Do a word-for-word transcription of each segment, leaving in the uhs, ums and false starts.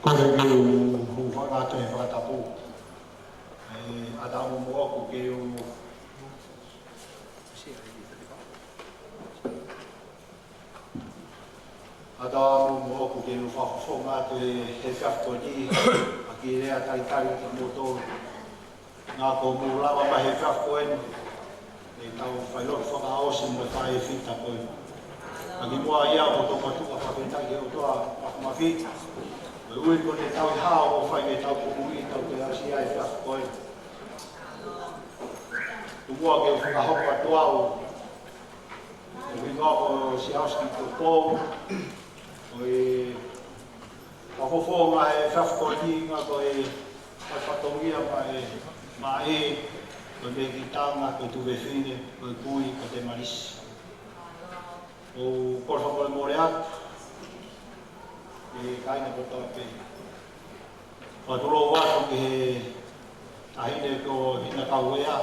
Ko e kiʻi fakatapu. ʻE, ʻatā mo ʻoku ke u, ʻatā mo ʻoku ke u fakafofonga atu he efiafi ko eni, ʻa e kiʻi lea talitali kiate kimoutolu. Naʻa kuo mou lava mai he efiafi ko eni, ʻetau failotu fakaʻosi mo e fai fita ko eni. Ka kimuʻa ia ʻoku ou tokanga fakafetaʻi ki he ʻOtua Māfimafi. Koeʻuhi ko ʻene tauhi hao ʻo fai ke tau kukuʻi, tau toe aʻusia e efiafi ko eni. Tuku muʻa ke u fakahoko atu au, ʻi he hingoa ko Siaosi Tuʻitonga, ko e fakafofonga he efiafi ko eni, ko e fai fatongia maʻa e, maʻa e, ko e mekitanga, ko e tuofefine, ko e kui, ko Temalisi. ʻOku ou kole fakamolemole atu ki he kāinga kotoa pē. Fakatulou atu ki he taʻahine ko Hina Kauea.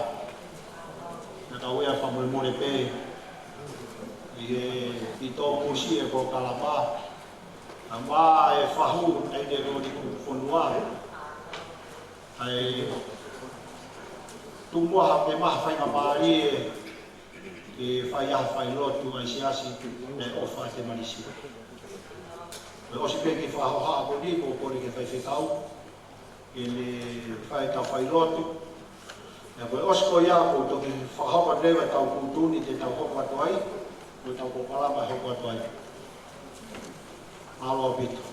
Hina Kauea, fakamolemole pē ʻi he kiʻi tō pusi e polokalama. Ka maʻa e fahu taʻahine ko Niku Fonua. ʻA e tuku muʻa ha kiʻi faingamālie ke fai ha failotu ʻa e siasi, ʻa e ʻofa ʻa Temalisi. Ko e ʻosi pē kiʻi fakahohaʻa ko eni, ʻoku ou kole ki he faifekau ke ne fai ʻetau failotu. Pea ko e ʻosi ko ia ʻoku ou toki fakahoko atu leva ʻetau tuʻutuʻuni te tau hoko atu ai mo ʻetau polokalama ʻe hoko atu ai. Mālō ʻaupito.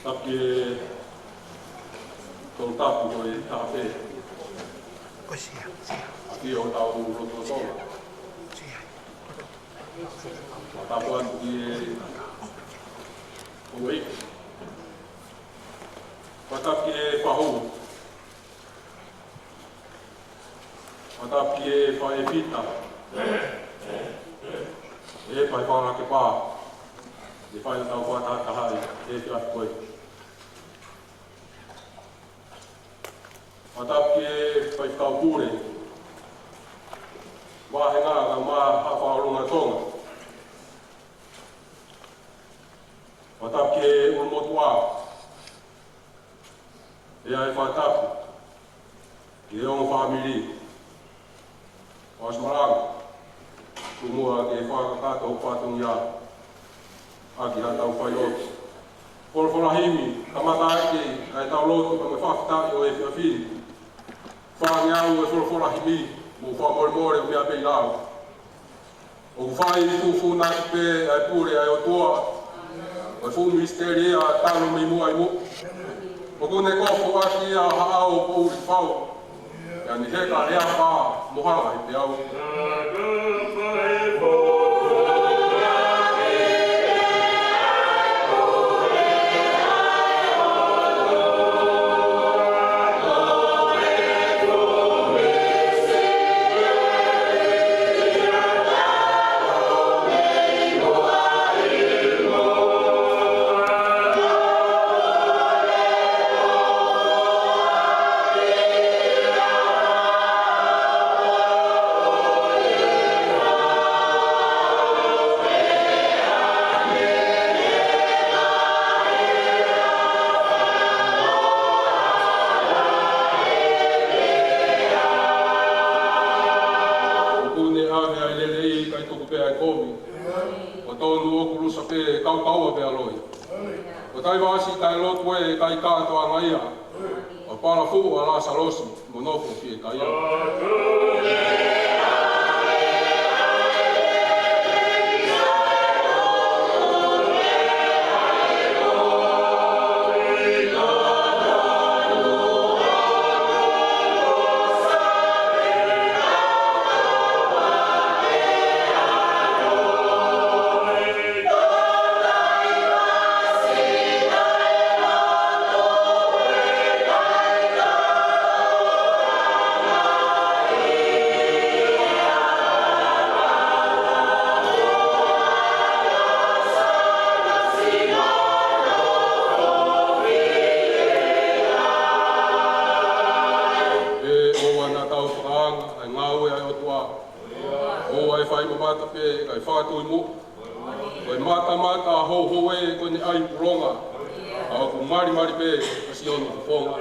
Tapu ki he Tongatapu ko e taha pē. Ko Sia, Sia. ʻAki ʻo tau loto loto. Sia. Tapu atu ki he houʻeiki. Tapu ki he fahu. Tapu ki he fai fita. ʻE fai fanga ke pā. ʻE fai ʻetau fakatahatahaʻi he efiafi ko eni. Tapu ki he faifekau pule. Vāhenga kae ʻumaʻā Haʻa Fakaʻolunga Tonga. Tapu ki he ʻulumotuʻa. ʻE ʻai fakatapu ki he ongo fāmili. ʻOsi malanga, tuku muʻa ke fakakakato hoku fatongia ʻaki haʻatau failotu. Folofola himi, kamata ʻaki ʻetau lotu, ka mo e fakafetaʻi ʻo e efiafi ni. Fāngeau e folofola himi, mo fakamolemole ʻo meʻa pē ʻi lalo. ʻOku fai fufū naʻa pē ʻa e pule ʻa e ʻOtua. ʻO e fuʻu misiteli ʻa e tanu mei muʻa ʻi muʻa. ʻOku ne kofo ʻaki ʻa Haʻa ʻo Poʻuli Fau. ʻIa ni heka he apa mo hala ʻi peau. ʻOku ne ʻave ʻa e lelei kae tuku pē ʻa e kovi. ʻO tonu ʻoku lusa pē kaukaua pea loi. ʻO taivasi taʻelotu ʻe ʻikai kātoanga ia. ʻO palafuʻu ʻa Lāsalosi mo nofo fiekaia. pē kae fakatui muʻa. Ko e matamata houhou ē ko ʻene ʻai pulonga, ka ʻoku malimali pē ʻa Sione Fofonga.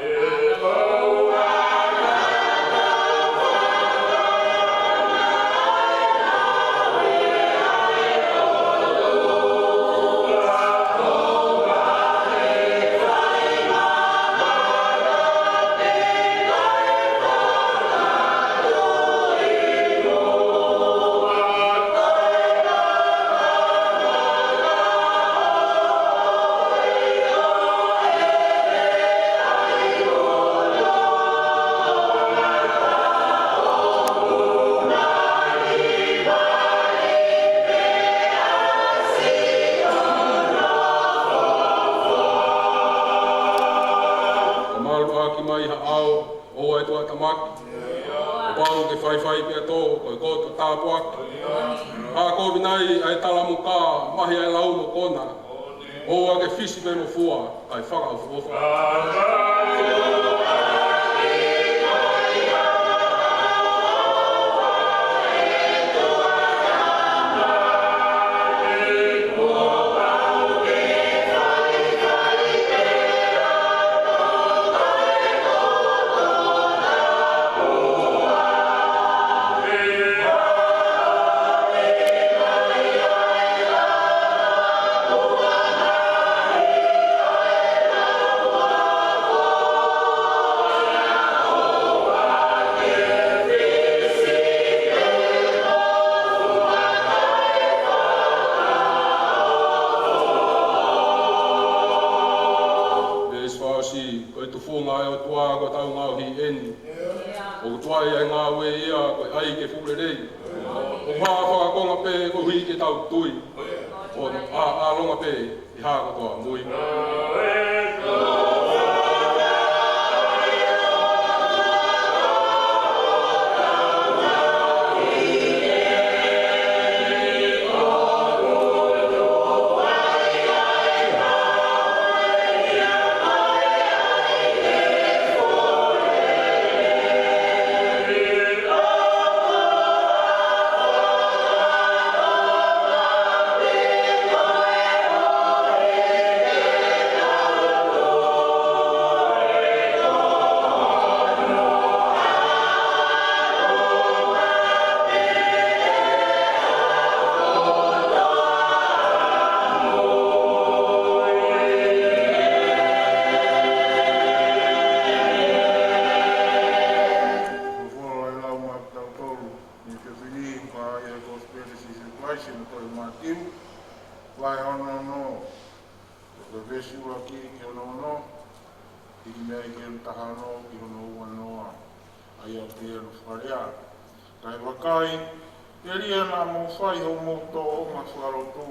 Ka malu ʻaki mai ha ʻao, ʻoua ʻe tuʻatamaki. Kuo pau ke faifai pea tō, ko e koto tāpuaki. Ka kovi nai ʻa e talamuka, mahi ʻa e lau mo kona. ʻOua ke fisi pē mo fua, kae fakaʻofoʻofa. Veesi fakaʻosi, ko e tufunga ʻo e ʻOtua ko hotau ngaohi eni. ʻOku tuai ʻa e ngāue ia ko e ʻai ke fuʻu lelei. ʻOku hā fakakonga pē koeʻuhi ke tau tui. ʻO ʻa, ʻalonga pē ʻi ha kotoa mui. Folofola ʻa e lau maʻatautolu ʻi he efiafi ni, ʻoku ʻi he Kosipeli ʻa Sīsū Kalaisi ʻi he tohi ʻa Mātiu, vahe hono ono, ko e veesi ʻuluaki ki hono ono, hiki mei ai ki hono taha ono ki hono ua noa, ʻa ia ʻoku pehē hono fakalea: Kae vakai, telia naʻa mou fai hoʻomou tōʻonga fakalotu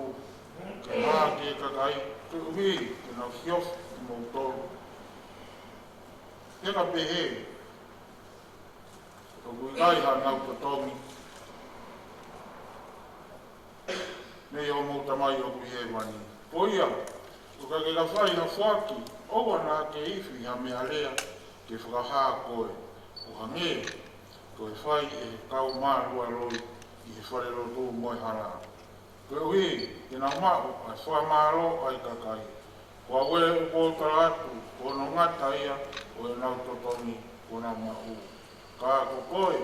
ke hā ki he kakai, koeʻuhi ke nau siofi kimoutolu. He ka pehē, ʻoku ʻikai haʻanau totongi mei hoʻomou Tamai ʻoku ʻi hēvani. Ko ia, ʻo ka ke ka fai ha foaki, ʻoua naʻa ke ifi ha meʻalea ke fakahā koe, ʻo hangē ko e fai ʻe he kau mālualoi ʻi he falelotu mo e hala, koeʻuhi ke nau maʻu ʻa e fakamālō ʻa e kakai. Ko au ē ʻoku ou tala atu, ko hono ngata ia ʻo ʻenau totongi kuo nau maʻu. Ka ko koe,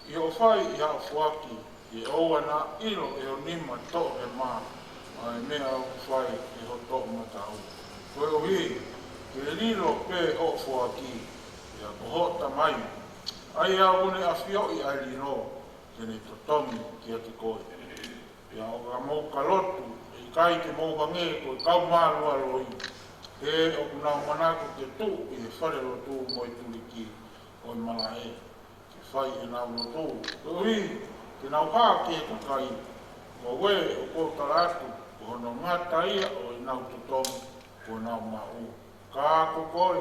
ʻi hoʻo fai ʻi haʻo foaki, ke ʻoua naʻa ʻilo ʻe ho nima toʻohema ʻa e meʻa ʻoku fai ʻe ho toʻomataʻu. Koeʻuhi ke lilo pē hoʻo foaki, pea ko hoʻo Tamai, ʻa ia ʻoku ne ʻafioʻi ʻa e lilo, te ne totongi kiate koe. Pea ʻo ka mou ka lotu, ʻe ʻikai ke mou hangē ko e kau mālualoi, he ʻoku nau manako ke tuʻu ʻi he falelotu mo e tuliki ʻo e malaʻe ke fai ʻenau lotu, koeʻuhi ke nau hā ki he kakai. Ko au ē ʻoku ou tala atu, ko hono ngata ia ʻo ʻenau totongi kuo nau maʻu. Ka ko koe,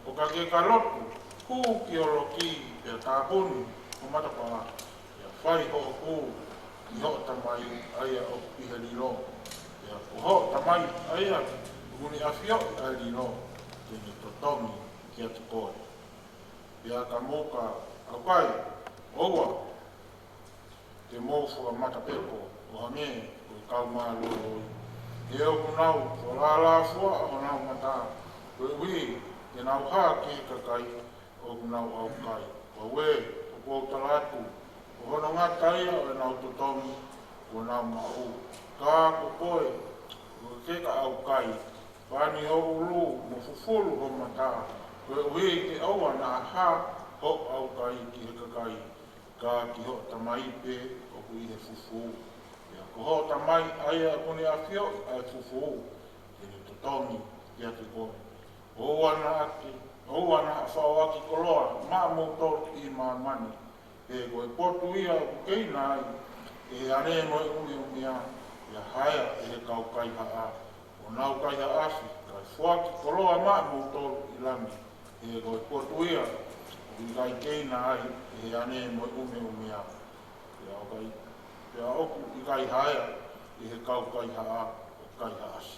ʻo ka ke ka lotu, hū ki ho loki, pea tāpuni ho matapā, pea fai hoʻo hū ki hoʻo Tamai ʻa ia ʻoku ʻi he lilo. Pea ko hoʻo Tamai ʻa ia ʻoku ne ʻafioʻi ʻa e lilo, te ne totongi kiate koe. Pea ka mou ka ʻaukai, ʻoua te mou fakamatapepo ʻo hangē ko e kau mālualoi. He ʻoku nau fakalālāfuaʻa honau mata, koeʻuhi ke nau hā ki he kakai ʻoku nau ʻaukai. Pea ʻoku ou tala atu, ko hono ngata ia ʻo ʻenau totongi kuo nau maʻu. Ka ko koe, ʻoku ke ka ʻaukai, pani ho ʻulu mo fufulu ho mata, koeʻuhi ke ʻoua naʻa hā hoʻo ʻaukai ki he kakai, ka ki hoʻo Tamai pē ʻoku ʻi he fufū. Pea ko hoʻo Tamai ʻa ia ʻoku ne ʻafioʻi ʻa e fufū, te ne totongi kiate koe. ʻOua naʻa ke, ʻoua naʻa faʻoaki koloa maʻamoutolu ʻi māmani, he ko e potu ia ʻoku keina ai ʻe he ane mo e ʻumeʻumea, pea haea ʻe he kau kaihaʻa. ʻO nau kaihaʻasi, kae foaki koloa maʻamoutolu ʻi langi, he ko e potu ia ʻoku ʻikai keina ai ʻe he ane mo e ʻumeʻumea, pea ʻoku ʻikai, pea ʻoku ʻikai haea ʻe he kau kaihaʻa ʻo kaihaʻasi.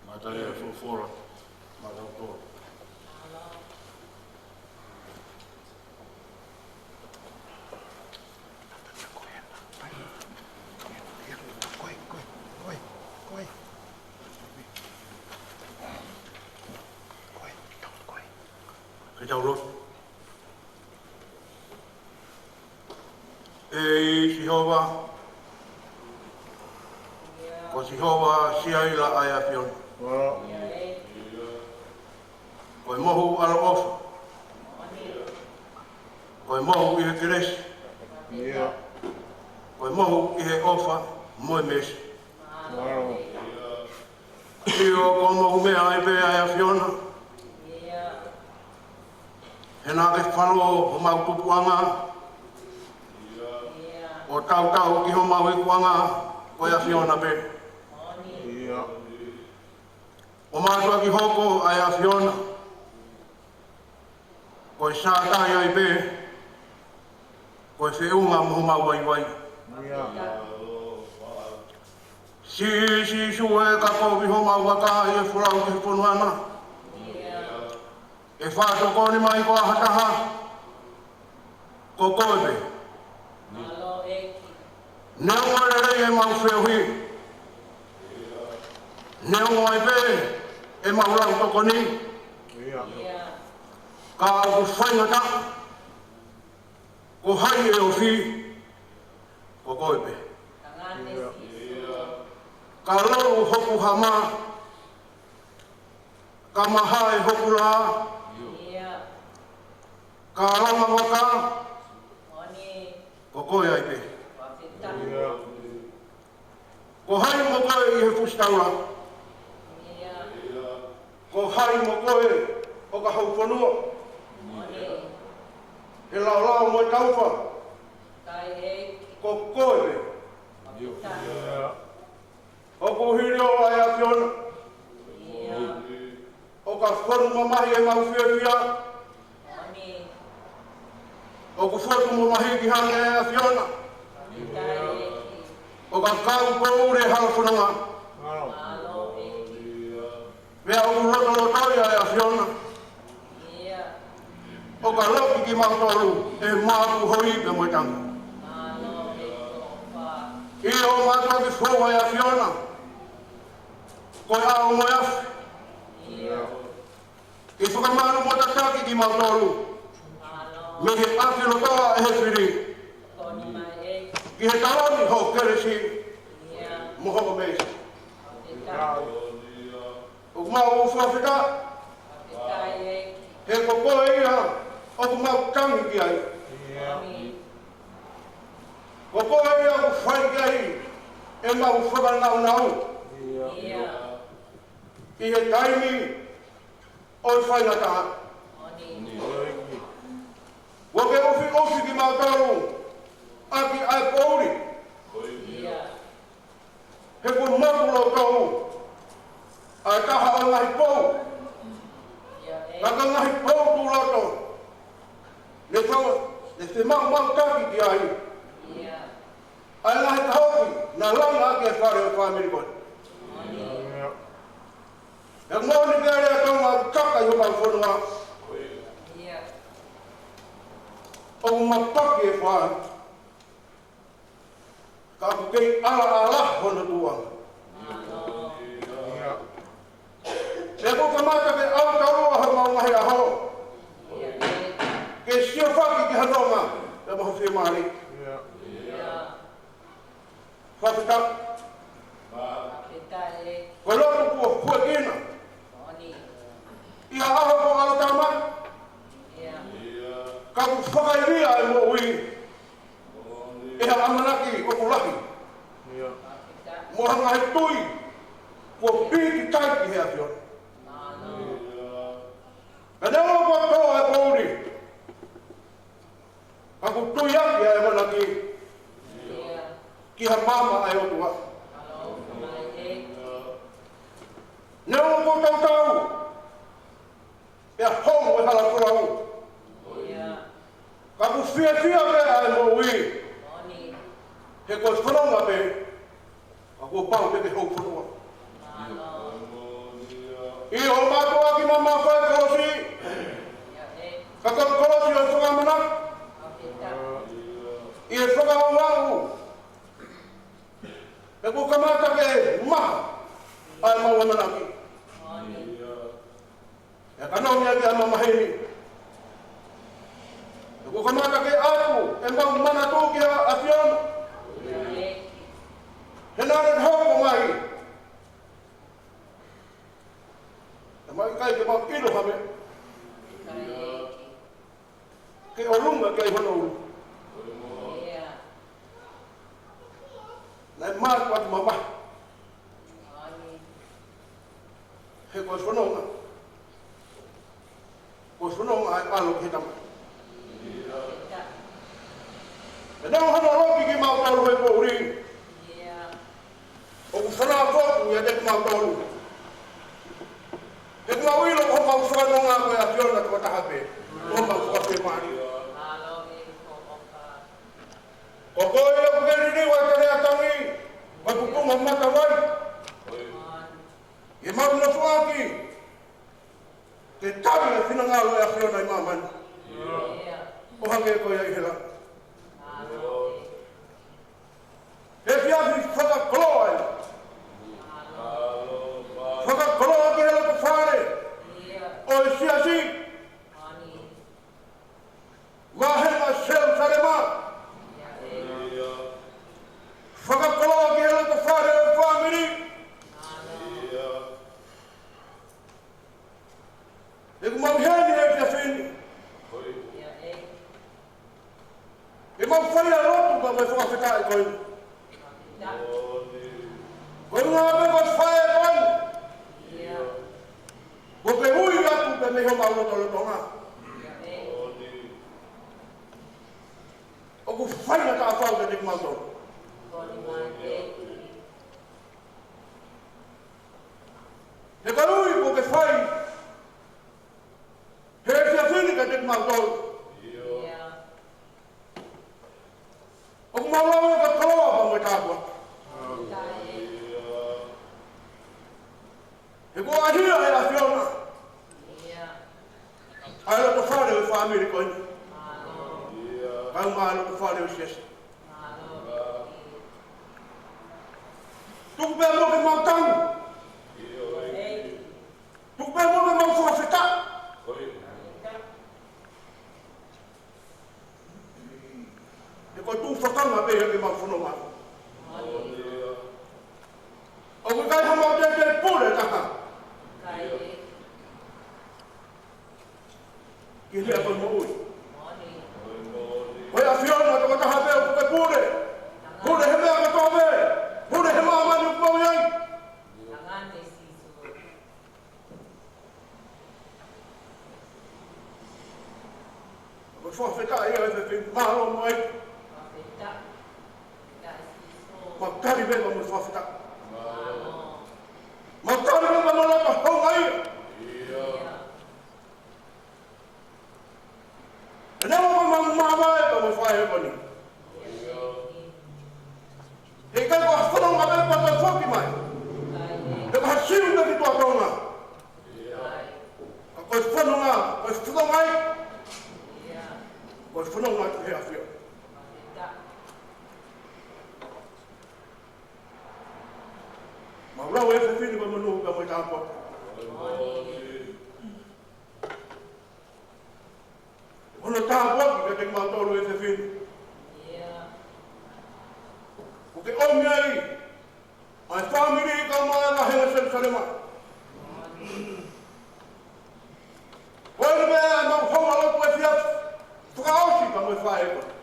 Ngata e folofola maʻatautolu. Ke tau lotu. ʻEiki Sihova, ko Sihova Siaila ʻa e ʻAfiona. Ko e mohu ʻaloʻofa. Ko e mohu ʻi he kelesi. Ko e mohu ʻi he ʻofa mo e meesi. ʻIo, ko e mohu meʻa ai pē ʻa e ʻAfiona. He naʻa ke falo homau tupuʻanga ʻo tautau ki homau ikuʻanga, ko e ʻAfiona pē. ʻO mātuʻaki hoko ʻa e ʻAfiona, ko e sātai ai pē, ko e feʻunga mo homau vaivai. Sī, Sīsū ē, ka kovi homau vaka ʻi he folau ki he fonua na. ʻE fakatokoni mai koā ha taha? Ko koe pē. Neongo e lelei ʻemau feohi, neongo ai pē ʻemau lau tokoni, ka ʻoku faingataʻa. Ko hai ʻe ofi? Ko koe pē. Ka loʻu hoku hama, ka mahae hoku lā, ka langa vaka, ko koe ai pē. Ko hai mo koe ʻi he fusi taula? Ko hai mo koe ʻo ka hau fonua? He laolao mo e taufa, ko koe pē. ʻOku hili ʻo ʻa e ʻAfiona ʻo ka fonu mamahi ʻemau fiefia. ʻOku fotu mamahi ki hake ʻa e ʻAfiona ʻo ka kau poʻuli hala fononga. Pea ʻoku lotolotoi ʻa e ʻAfiona ʻo ka loki kimautolu ʻe māpu hoi pea mo e tangi. ʻIo, mātuʻaki fou ʻa e ʻAfiona, ko e ʻao mo e afi, ke fakamālō mo tataki kimautolu mei he ʻapi lotoa ʻe he fili, ki he taloni hoʻo kelesi mo hoʻo meesi. ʻOku mau fakafetaʻi he ko koe ia ʻoku mau tangi ki ai. Ko koe ia ʻoku fai ki ai ʻemau fakanaunau ʻi he taimi ʻo e faingataʻa. ʻOku ke ʻufiʻufi kimautolu ʻaki ʻa e poʻuli. He kuo motu lotou ʻa e taha ʻo e ngaahi pou. Ka ko e ngaahi pou tuʻuloto ne fau, ne fiemaʻu mau taki ki ai. ʻA e ngaahi tahofi naʻe langa ʻaki e fale ʻo e fāmili ko eni. He moʻoni pē lea Tonga ʻoku kaka ʻi hotau fonua. ʻOku mapaki e fā. Ka ʻoku kei ʻalaʻala hono tuʻuʻanga. Pea kuo kamata ke ʻalu taua ha mau ngaahi ʻaho ke siofaki ki ha nonga, pea mo ha fiemālie. Fakafetaʻi. Ko e lotu kuo fuekina ʻi ha ʻaho ko ʻAlo Talamai. Ka kuo fakaivia e moʻui ʻe ha ʻamanaki ʻoku lahi mo ha ngaahi tui kuo pīkitai ki he ʻAfiona. Ka neongo kuo tō e poʻuli, ka ʻoku tuiaki ʻa e ʻamanaki ki ha maama ʻa e ʻOtua. Neongo kuo tautau pea hou e hala folau, ka ʻoku fiefia pē ʻa e moʻui, he ko e fononga pē, ka kuo pau pē ke hou fonua. ʻI hoʻo mātuʻaki mamafa e kolosi, ka ko e kolosi ʻo e fakaʻamanaki, ʻi he fakavavevave, pea kuo kamata ke maha ʻa e mau ʻamanaki. ʻE ka nau mea ke ama maheni. Pea kuo kamata ke ʻatu e mau manatu ki he ʻAfiona, he naʻa ne hoko mai. Ka ʻoku ʻikai ke mau ʻilo ha meʻa ke ʻolunga ki ai hono ʻulu. Naʻe mātuʻaki mamahi. He ko e fononga, ko e fononga ʻa e ʻAlo ki he Tamai. Pea neongo hono loki kimautolu he poʻuli, ʻoku fanongo atu ia kiate kimautolu. He ʻoku mau ʻilo ko homau fononga ko e ʻAfiona tokotaha pē, ko homau fakafiemālie. Ko koe ʻoku ke liliu ʻa e tane ʻa tangi, ʻa e pupunga matavai, ʻi heʻemau nofoʻaki ke tali e finangalo ʻo e ʻAfiona ʻi māmani, ʻo hangē ko ia ʻi he langi. He efiafi, fakakoloa ia. Fakakoloa ki he loto fale ʻo e siasi, vahenga Selusalema. Fakakoloa ki he loto fale ʻo e fāmili. He ʻoku mau ʻi heni he efiafi ni ke mau fai ʻa e lotu pea mo e fakafetaʻi ko eni. Ko e ʻuhinga pē ko e fai ko eni, kuo ke ui atu pē mei homau lotolotonga. ʻOku fai ngataʻafa kiate kimautolu. He ko e ui kuo ke fai he efiafi ni kiate kimautolu, ʻoku mau lau ia ko e koloa pea mo e tāpuaki. He kuo ʻaʻahia ʻe he ʻAfiona ʻa e loto fale ʻo e fāmili ko eni, kae ʻumaʻā e loto fale ʻo e siasi. Tuku pē muʻa ke mau tangi. Tuku pē muʻa ke mau fakafetaʻi. He ko e tufakanga pē ia ke mau fononga. ʻOku ʻikai hamau teitei pule taha ki he meʻa ko e moʻui. Ko e ʻAfiona tokotaha pē ʻoku ke pule. Pule he meʻa kotoa pē. Pule he māmani ʻoku mau ʻi ai. Ko e fakafetaʻi ia ʻe fefine, mālō mo ai. Mau tali pē mo e fakafetaʻi. Mau tali pē mo e loto houngaʻia. ʻE neongo ko e mau mamafa e pea mo e fakaʻekonōmika, he ʻikai ko ha fononga pē pea toe foki mai. He ko ha siu pē ki tuʻa Tonga. Ka ko e fononga, ko e fononga ai, ko e fononga ki he ʻAfiona. Hono tāpuaki kiate kimautolu ʻe fefine. ʻOku ke ʻomi ai ʻa e fāmili kae ʻumaʻā e vāhenga Selusalema. Ko eni meʻa ʻemau houa lotu efiafi, fakaʻosi pea mo e faʻē ko eni.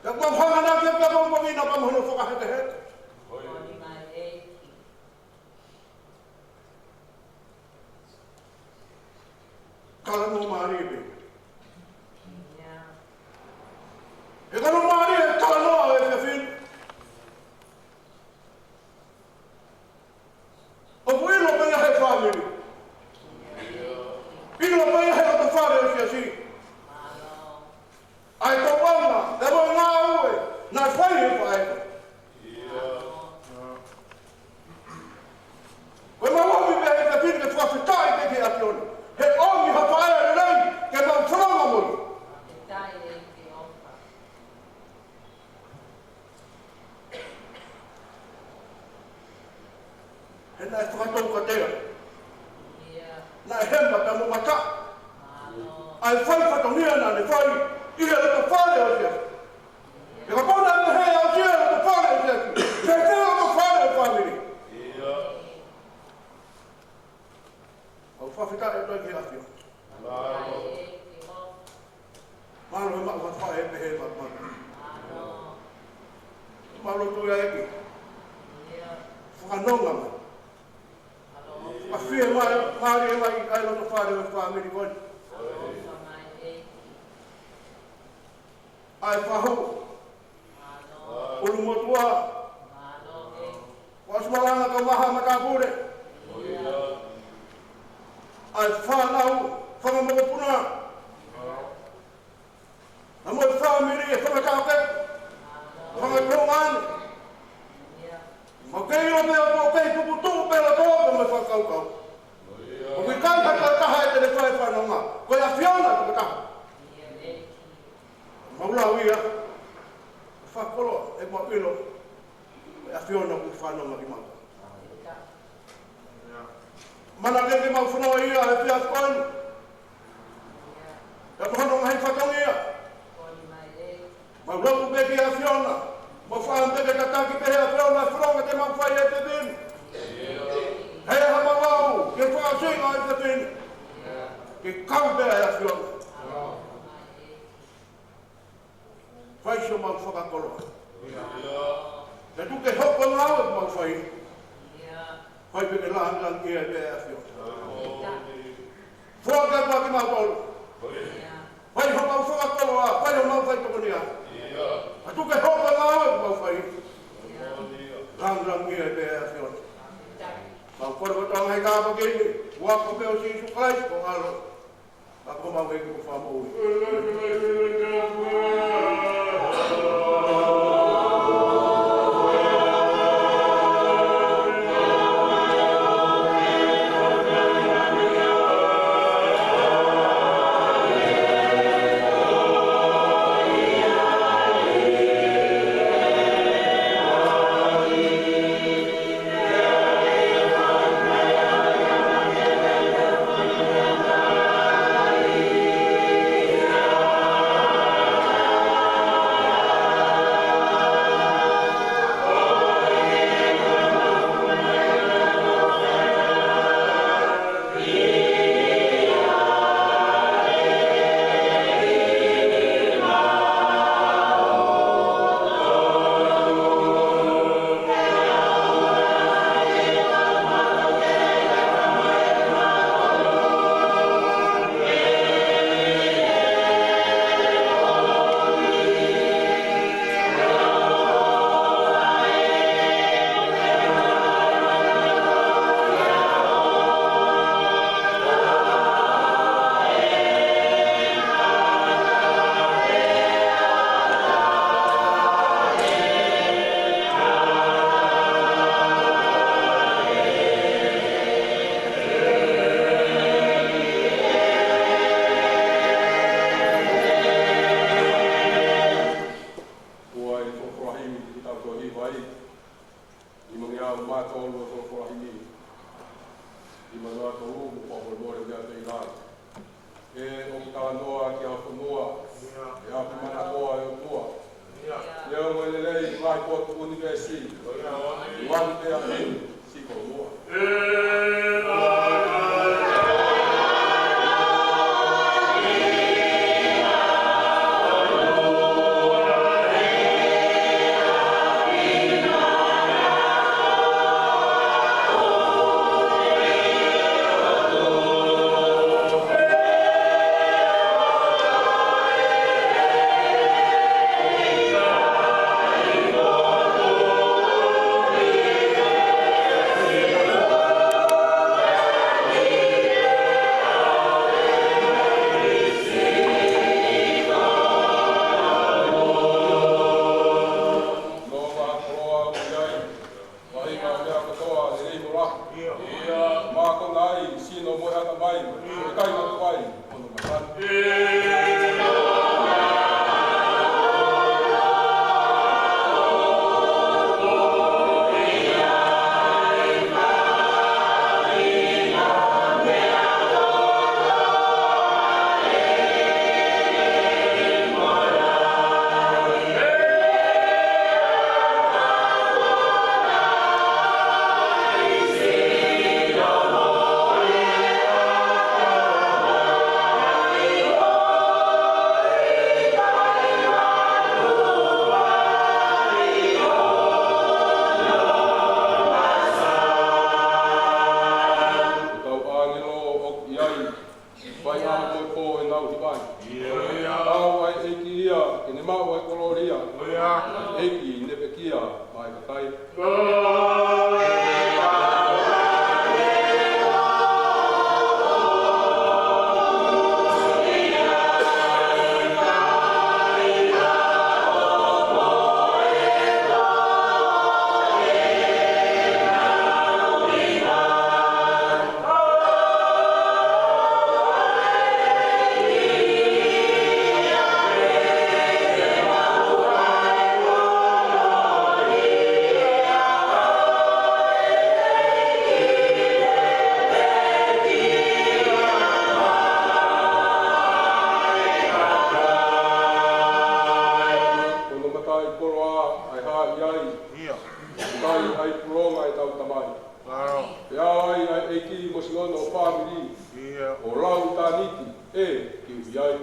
Ka mau hanganaki pē ʻemau mavina pea mo hono fakahekeheke. Talanoa mālie pē. He ko hono mālie e talanoa ʻo e fefine, ʻoku ʻilo pē ia he fāmili. ʻIlo pē ia he loto fale ʻo e siasi ʻa e tokanga, ʻa e ngāue naʻe fai ʻe he faʻē. Ko ʻemau ʻomi pē ʻe he fefine ke fakafetaʻi pē ki he ʻAfiona he ʻomi ha faʻē lelei ke mau fononga mo ia. He naʻe fakatoukatea, naʻe hema pea mo mataʻi ʻa e fai fatongia naʻa ne fai ʻi he loto fale ʻo e siasi. He kapau naʻe pehē ʻe he siasi ʻi he loto fale ʻo e siasi, ke ke loto fale ʻo e fāmili. ʻOku fakafetaʻi atu ki he ʻAfiona. Mālō e maʻu ha faʻē pehē maʻu. Mālō tui ai ki. Fakanonga mai. Fakafiemālie, mālie mai ʻa e loto fale ʻo e fāmili ko eni. ʻA e fahu, ʻulumotuʻa, ʻo ʻosi malanga kae ʻumaʻā ha matāpule. ʻA e fānau, fanga mokopuna, pea mo e fāmili, e fanga taʻokete, fanga tuongaʻane. Mau kei ʻilo pē ʻoku kei tukutuku pē loto pea mo e fakakaukau. ʻOku ʻikai ha tokotaha ʻe te ne fai e fanonga, ko e ʻAfiona tokotaha. Mau lau ia, fakakoloa, ʻemau ʻilo, ko e ʻAfiona ʻoku fanonga kimautolu. Mana ke ke mau fanongo ia he efiafi ko eni. Ka ko hono ngaahi fatongia, mau lotu pē ki he ʻAfiona, mau fakaʻamu pē ke tataki pē he ʻAfiona e fononga te mau fai ʻe he fefine. He ʻoku mau lau ke fakaʻosinga ʻe he fefine, ke kau pē ʻa e ʻAfiona. Fai siʻomau fakakoloa. Ka tuku ke hoko e ngāue ʻoku mau fai. Fai pē ke lāngilangiʻia pē ʻa e ʻAfiona. Foaki atu kimautolu. Fai homau fakakoloa, fai homau faitokonia. Ka tuku ke hoko e ngāue ʻoku mau fai. Lāngilangiʻia pē ʻa e ʻAfiona. Mau kole kotoa e ngaahi tāpuaki ni, ʻi he huafa pē ʻo Sīsū Kalaisi ko ho ʻAlo. Ka ko homau ʻEiki mo Fakamoʻui. Manoa tolu, mo fakamolemole mei he ʻEiki. ʻE ʻoku talanoa ki ha fonua, ʻe ʻapi manakoa ʻe ʻOtua. ʻIa. Neongo e lelei ʻi he ngaahi potu ʻunivēsi, ʻi ʻapi pē ʻa e ʻEiki, siko lua. Mākona ai sino mo e ʻatamai, ʻikai ngata ai hono mata. Kau ʻāngelo ʻoku ʻi ai, fai ʻa e pō ʻenau hiva. ʻIa. Tau ʻa e ʻEiki ia, ke ne maʻu ʻa e kolōlia. ʻIa. ʻEiki ne pekia maʻa e kakai. Ko hono mataʻikoloa ʻa e hā ʻi ai, ʻIa. ʻikai ʻa e pulonga ʻetau Tamai. Mālō. Pea ʻi ai ʻa e ʻEiki mo siʻono fāmili. ʻIa. ʻO lau ʻitāniti ʻe kiu ʻi ai.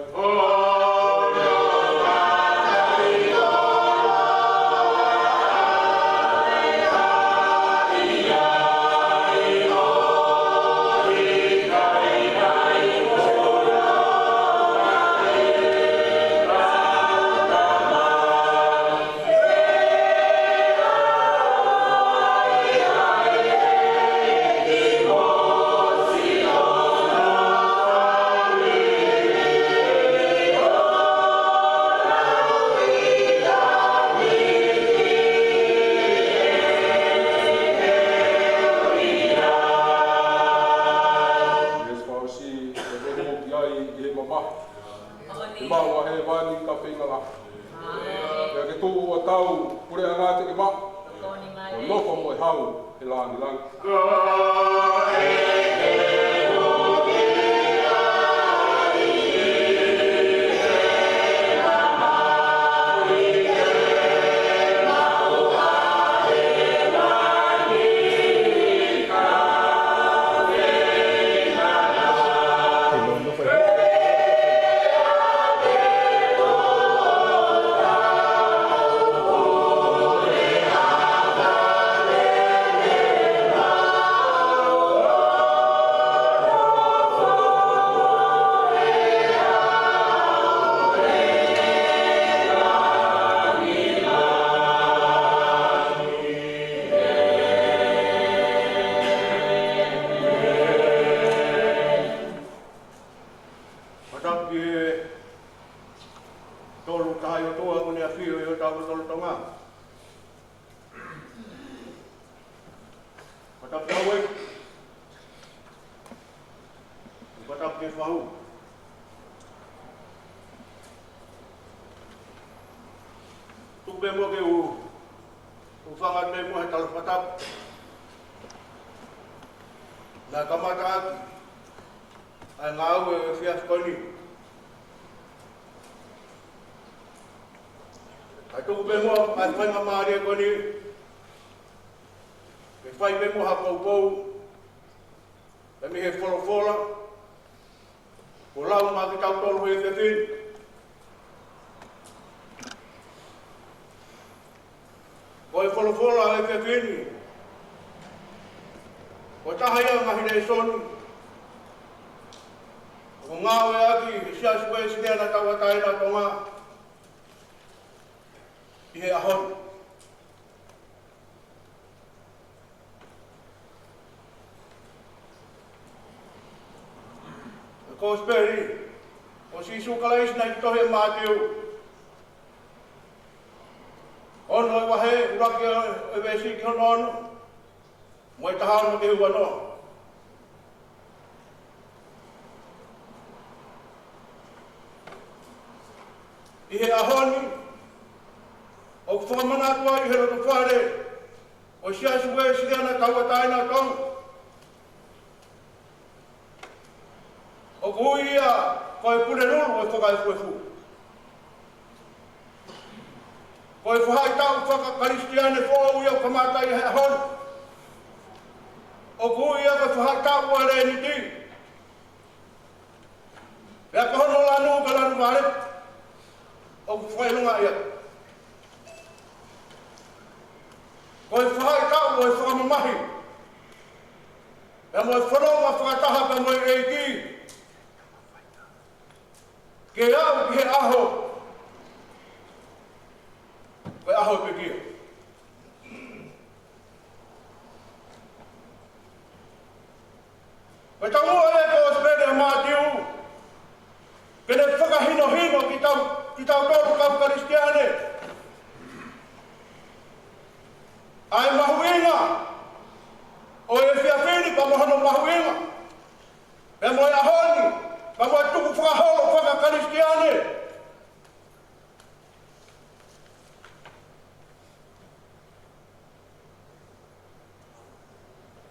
Yes, Fausi, ʻe koe mo ki ai ʻi he mamahi. Ke maʻu ʻa hēvani ka feinga lahi. Pea ke tuʻu ʻo tau, puleʻanga te ke maʻu. ʻO nofo mo e hau he langilangi. Fakatapu ki he Tolu Tahaʻi ʻOtua kuo ne ʻafio ʻi hotau lotolotonga. Fakatapu ki he ʻEiki. Fakatapu ki he fahu. Tuku pē muʻa ke u, u hūfanga pē muʻa he tala fakatapu. Naʻe kamata ʻaki ʻa e ngāue ʻo e efiafi ko eni. Kae tuku pē muʻa ʻa e faingamālie ko eni ke fai pē muʻa ha poupou mei he folofola kuo lau maʻa kitautolu he efiafi ni. Ko e folofola he efiafi ni, ko e taha ia ʻo e ngaahi lēsoni ʻoku ngāueʻaki ʻe he Siasi Uēsiliana Tauʻatāina ʻo Tonga ʻi he ʻaho ni. Ko e Kosipeli ʻo Sīsū Kalaisi naʻe tohi ʻe Mātiu, ono ʻo e vahe, ʻuluaki ʻo e veesi ki hono ono, mo e taha ono ki he ua noa. ʻI he ʻaho ni, ʻoku fakamanatu ai ʻi he loto fale ʻo e Siasi Uēsiliana Tauʻatāina ʻo Tonga, ʻoku ui ia ko e Pulelulu ʻo e Fakaefuefu. Ko e faʻahitaʻu faka-Kalisitiane foʻou ia ʻoku kamata ʻi he ʻaho ni. ʻOku ui ia ko e faʻahitaʻu ʻo e Lēniti. Pea ko hono lanu ko e lanu vale ʻoku fakaʻilonga ia. Ko e faʻahitaʻu ʻo e fakamamahi pea mo e fononga fakataha pea mo e ʻEiki, ke aʻu ki he ʻaho, ko e ʻaho pekia. Ko e taumuʻa ʻa e Kosipeli ʻa Mātiu ke ne fakahinohino kitau, kitautolu kau Kalisitiane, ʻa e mahuʻinga ʻo e efiafi ni pea mo hono mahuʻinga pea mo e ʻaho ni pea mo e tukufakaholo faka-Kalisitiane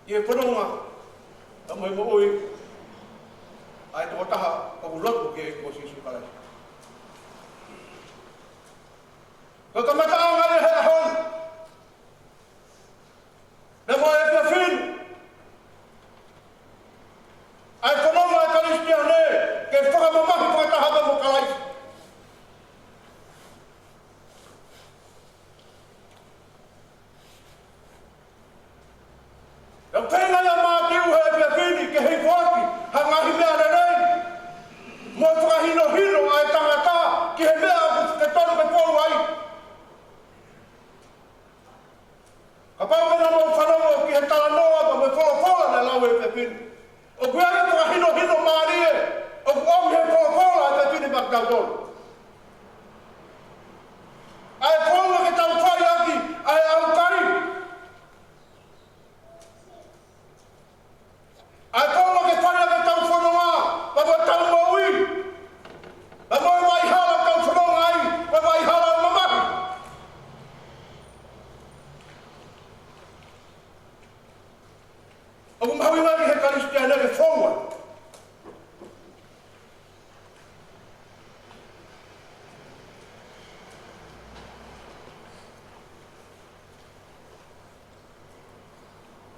ʻi he fononga pea mo e moʻui ʻa e tokotaha ʻoku lotu ki he ʻEiki ko Sīsū Kalaisi. Ko e kamataʻanga ia he ʻaho ni pea mo e efiafi ni, ʻa e fononga ʻa e Kalisitiane ke fakamamahi fakataha pea mo Kalaisi. Pea ʻoku feinga ʻa Mātiu he efiafi ni ke hifo ʻaki ha ngaahi meʻa lelei mo e fakahinohino ʻa e tangata ki he meʻa ʻoku totonu ke fou ai. Kapau ʻoku mou fanongo ki he talanoa pea mo e folofola naʻe lau he efiafi ni, ʻoku ʻi ai e fakahinohino mālie ʻoku ʻomi he folofola he efiafi ni maʻa kitautolu. ʻA e founga ke tau fai ʻaki ʻa e ʻaukai, ʻa e founga ke fai ʻaki ʻetau fononga pea mo ʻetau moʻui, pea mo e vaʻa hala ʻoku tau fononga ai, mo e vaʻa hala ʻoku mamahi. ʻOku mahuʻinga ki he Kalisitiane ke founga.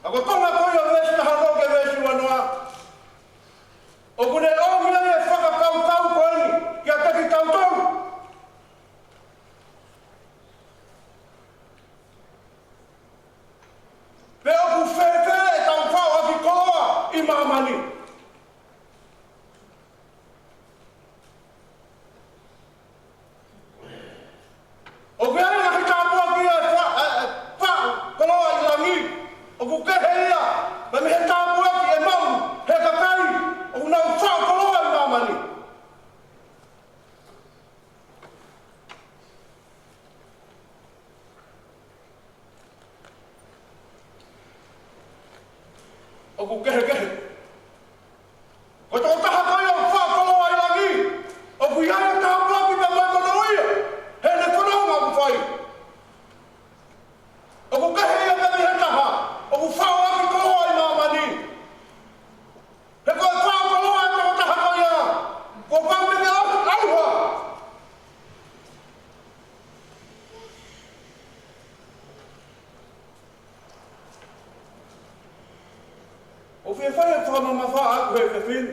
Ka ko e konga ko ia ʻo e veesi taha ono ki he veesi ua noa, ʻoku ne ʻomi ai e fakakaukau ko eni kiate kitautolu. Pe ʻoku fēfē ʻetau faʻo ʻaki koloa ʻi māmani? ʻOku ʻi ai e ngaahi tāpuaki ʻa e fa-, ʻa e, ʻa e faʻo koloa ʻi langi ʻoku kehe ia mei he tāpuaki ʻe maʻu ʻe he kakai ʻoku nau faʻo koloa ʻi māmani. ʻOku kehekehe. Ko e tokotaha ko ia ʻoku faʻo koloa ʻi langi, ʻoku ʻi ai e tāpuaki pea mo e monūʻia heʻene fononga ʻoku fai. ʻOku kehe ia mei he taha ʻoku faʻo ʻaki koloa ʻi māmani. mamafa ʻaʻaku he efiafi ni,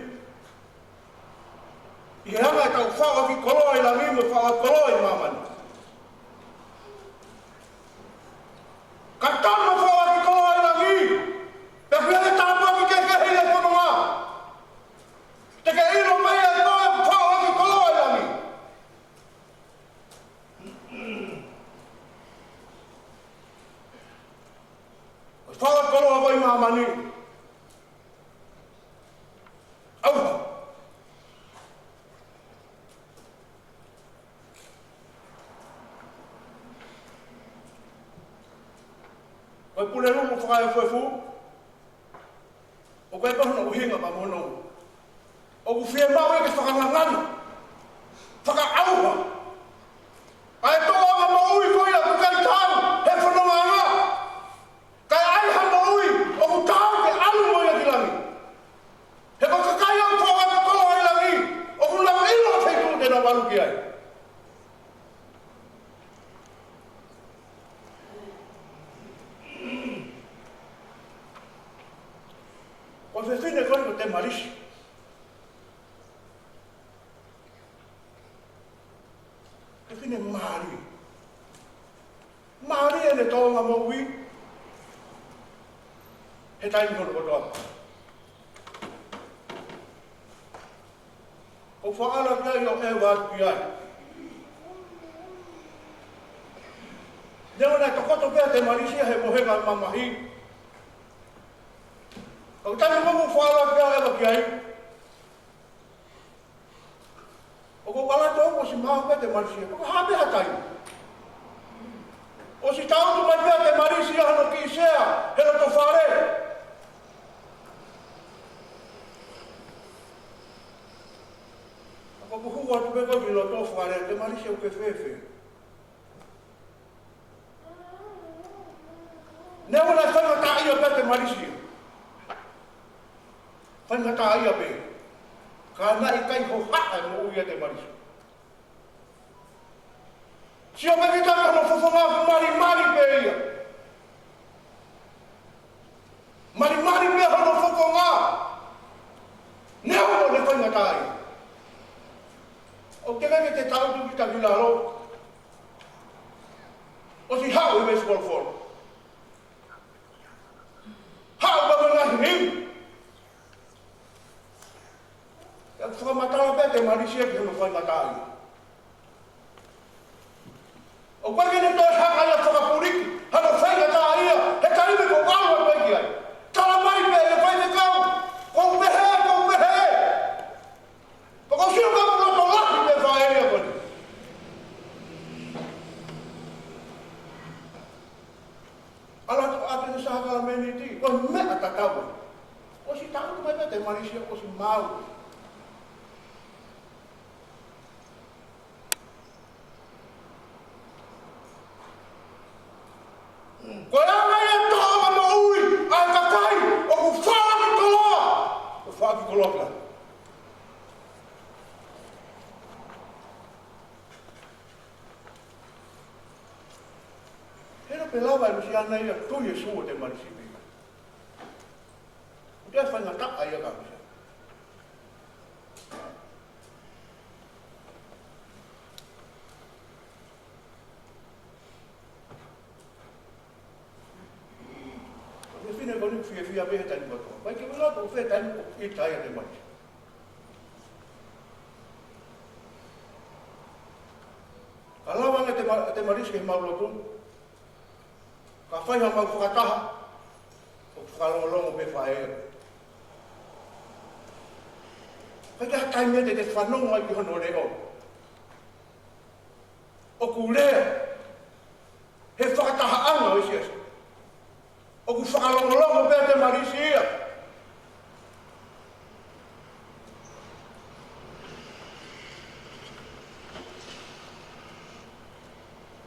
ʻi he anga ʻetau faʻo ʻaki koloa ʻi langi mo faʻo ʻaki koloa ʻi māmani. Ka tau faʻo ʻaki koloa ʻi langi, pea ʻoku ʻi ai e tāpuaki kehekehe ʻi he fononga. Te ke ʻilo mai ʻe koe ʻoku faʻo ʻaki koloa ʻi langi. ʻOku faʻo ʻaki koloa ko ē ʻi māmani. ʻAuha. Ko e Pulelulu Fakaefuefu, ʻoku ʻi ai pē hono ʻuhinga pea mo hono ʻuhinga. ʻOku fiemaʻu ia ke fakangangana, fakaʻauha ʻa e tōʻonga moʻui ko ia ʻoku ʻikai taau he fonongaʻanga, kae ʻai ha moʻui ʻoku taau ke ʻalu mo ia ki langi. He ko e kakai ʻoku faʻo ʻaki koloa ʻi langi, ʻoku nau ʻilo e feituʻu te nau ʻalu ki ai. Ko e fefine ko eni ko Temalisi. Fefine mālie. Mālie ʻene tōʻonga moʻui he taimi hono kotoa. ʻOku ou faʻa ʻalu ki ai ʻo ʻeva atu ki ai. Neongo naʻe tokoto pē ʻa Temalisi ia he mohenga mamahi, ka ko e taimi ko ē ʻoku ou faʻa ʻalu ki ai ʻo ʻeva ki ai, ʻoku ou ʻalu atu ʻosi maau pē ʻa Temalisi ia. Ko e hā pē ha taimi, ʻosi tangutu mai pē ʻa Temalisi ia hono kiʻi sea he loto fale. Ka ʻoku ou hū atu pē ko ē ki loto fale, Temalisi ʻoku ke fēfē? Neongo naʻe faingataʻaʻia pē ʻa Temalisi ia. Faingataʻaʻia pē. Ka naʻe ʻikai hohaʻa e moʻui ʻa Temalisi. Sio mai ki he taimi hono fofonga, malimali pē ia. Malimali pē hono fofonga. Neongo naʻe faingataʻaʻia. ʻOku teʻeki ke te tangutu kita ki lalo. ʻOsi haʻu e veesi folofola. Haʻu pē mo e ngaahi himi. ʻOku fakamatala pē ʻa Temalisi ia ki hono faingataʻaʻia. ʻOku ʻikai ke ne toe hanga ia ʻo fakapuliki hano faingataʻaʻia he taimi ko ē ʻoku ʻalu atu ai ki ai. Tala mai pē ʻe he faifekau, ʻoku ou pehē, ʻoku ou pehē. Pea ʻoku ou sio ki he loto lahi pē ʻa e faʻē ko eni. ʻAlu atu ʻo ʻoatu e sākalamēniti, ko e meʻa tatau. ʻOsi tangutu mai pē ʻa Temalisi ia, ʻosi maau. Ko e anga ia e tōʻonga moʻui ʻa e kakai ʻoku faʻo ʻaki koloa, ʻoku faʻo ʻaki koloa pē. He naʻe pē lava e Lusiana ia ʻo tui Sīsū ʻo Temalisi pē. ʻOku ʻikai faingataʻaʻia ka Lusiana. Ko e fefine ko eni ʻoku fiefia pē he taimi kotoa. Mai ke ʻilo ʻoku fē taimi ʻoku ʻita ai ʻa Temalisi. Ka lava ange ʻa Tema-, ʻa Temalisi ke mau lotu. Ka fai haʻamau fakataha, ʻoku fakalongolongo pē ʻa e faʻē. ʻIkai ha taimi ia te te fanongo ai ki hono leʻo ʻoku lea he fakatahaʻanga ʻo e siasi. ʻOku fakalongolongo pē ʻa Temalisi ia.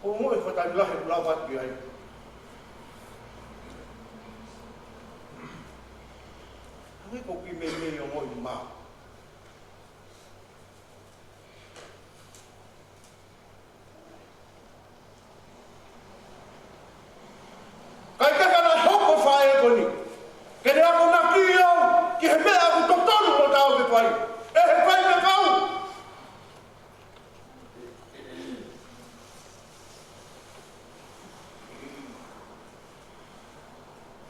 ʻOku ou ongoʻi e fakataimi lahi ʻoku lava atu ki ai. Hangē ʻoku ou kiʻi meimei ongoʻi maʻu. Kae kehe naʻe hoko e faʻē ko eni ke ne akonaki au ki he meʻa ʻoku totonu mo tau ke fai. ʻE he faifekau.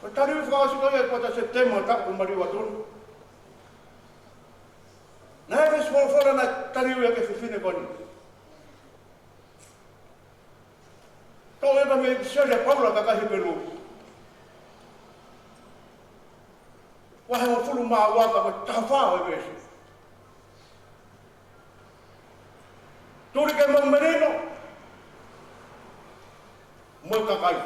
Ko e taliui fakaʻosi ko ia ʻi he kuata Sepitema ʻo e taʻu kuo maliu atu ni. Naʻe ʻi ai e veesi folofola naʻe taliui ʻaki e fefine ko eni. Toʻo ia mei he ʻIpiseli ʻa Paula ki he kakai Hepelū. Vahe hongofulu mā ua ka ko e taha fā ʻo e veesi. Tuli ke mau melino mo e kakai.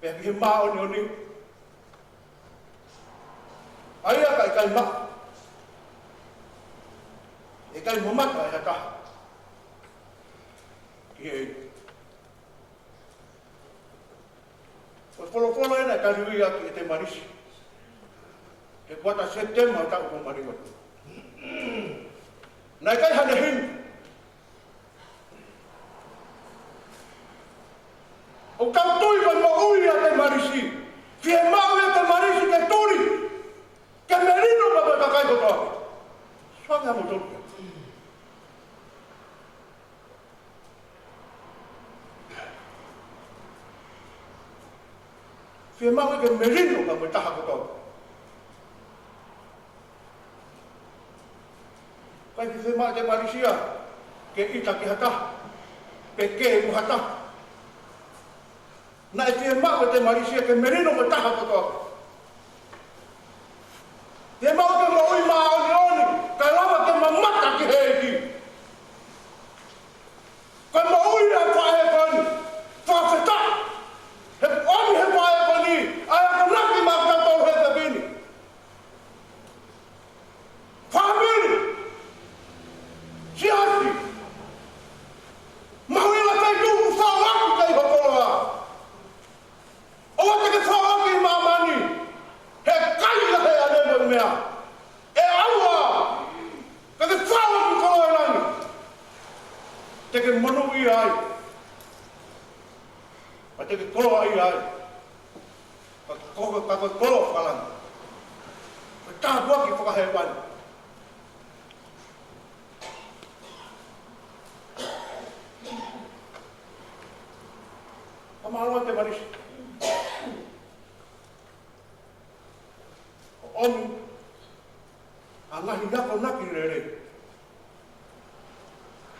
Pea ki he māʻoniʻoni, ʻa ia ka ʻikai maʻu, ʻe ʻikai mamata ʻe ha taha ki he ʻEiki. Ko e folofola ena naʻe taliui ʻaki ʻe Temalisi he kuata Sepitema ʻo e taʻu kuo maliu atu. Naʻe ʻikai hano himi. ʻOku tau tui ko e moʻui ʻa Temalisi. Fiemaʻu ʻe Temalisi ke tuli ke melino mo e kakai kotoa. Suange ʻa mo tolu. Fiemaʻu ke melino ka mo e taha kotoa. ʻIkai fiemaʻu ʻe Temalisi ia ke ʻita ki ha taha, pe ke ʻi ha taha. Naʻe fiemaʻu ʻe Temalisi ia ke melino mo e taha kotoa. Fiemaʻu ke moʻui māʻoniʻoni, kae lava ke mamata ki he ʻEiki. Ko e moʻui ʻa e faʻē ko eni, fakafetaʻi. He ʻomi ʻe he faʻē ko eni ʻa e akonaki maʻa kitautolu he efiafi ni. Fāmili, siasi, mahuʻinga feituʻu ʻoku fāʻaki ai ho koloa. ʻOua te ke fāʻaki ʻi māmani, he ʻikai lahi ʻa e meʻa. ʻE ʻaua, ka ke fāʻaki koloa ʻi langi. Te ke monūʻia ai. Pea te ke koloaʻia ai. Ka ko, ka ko e koloa fakalangi. Ko e tāpuaki fakahēvani. Fakamālō atu Temalisi. ʻOmi ʻa e ngaahi akonaki lelei.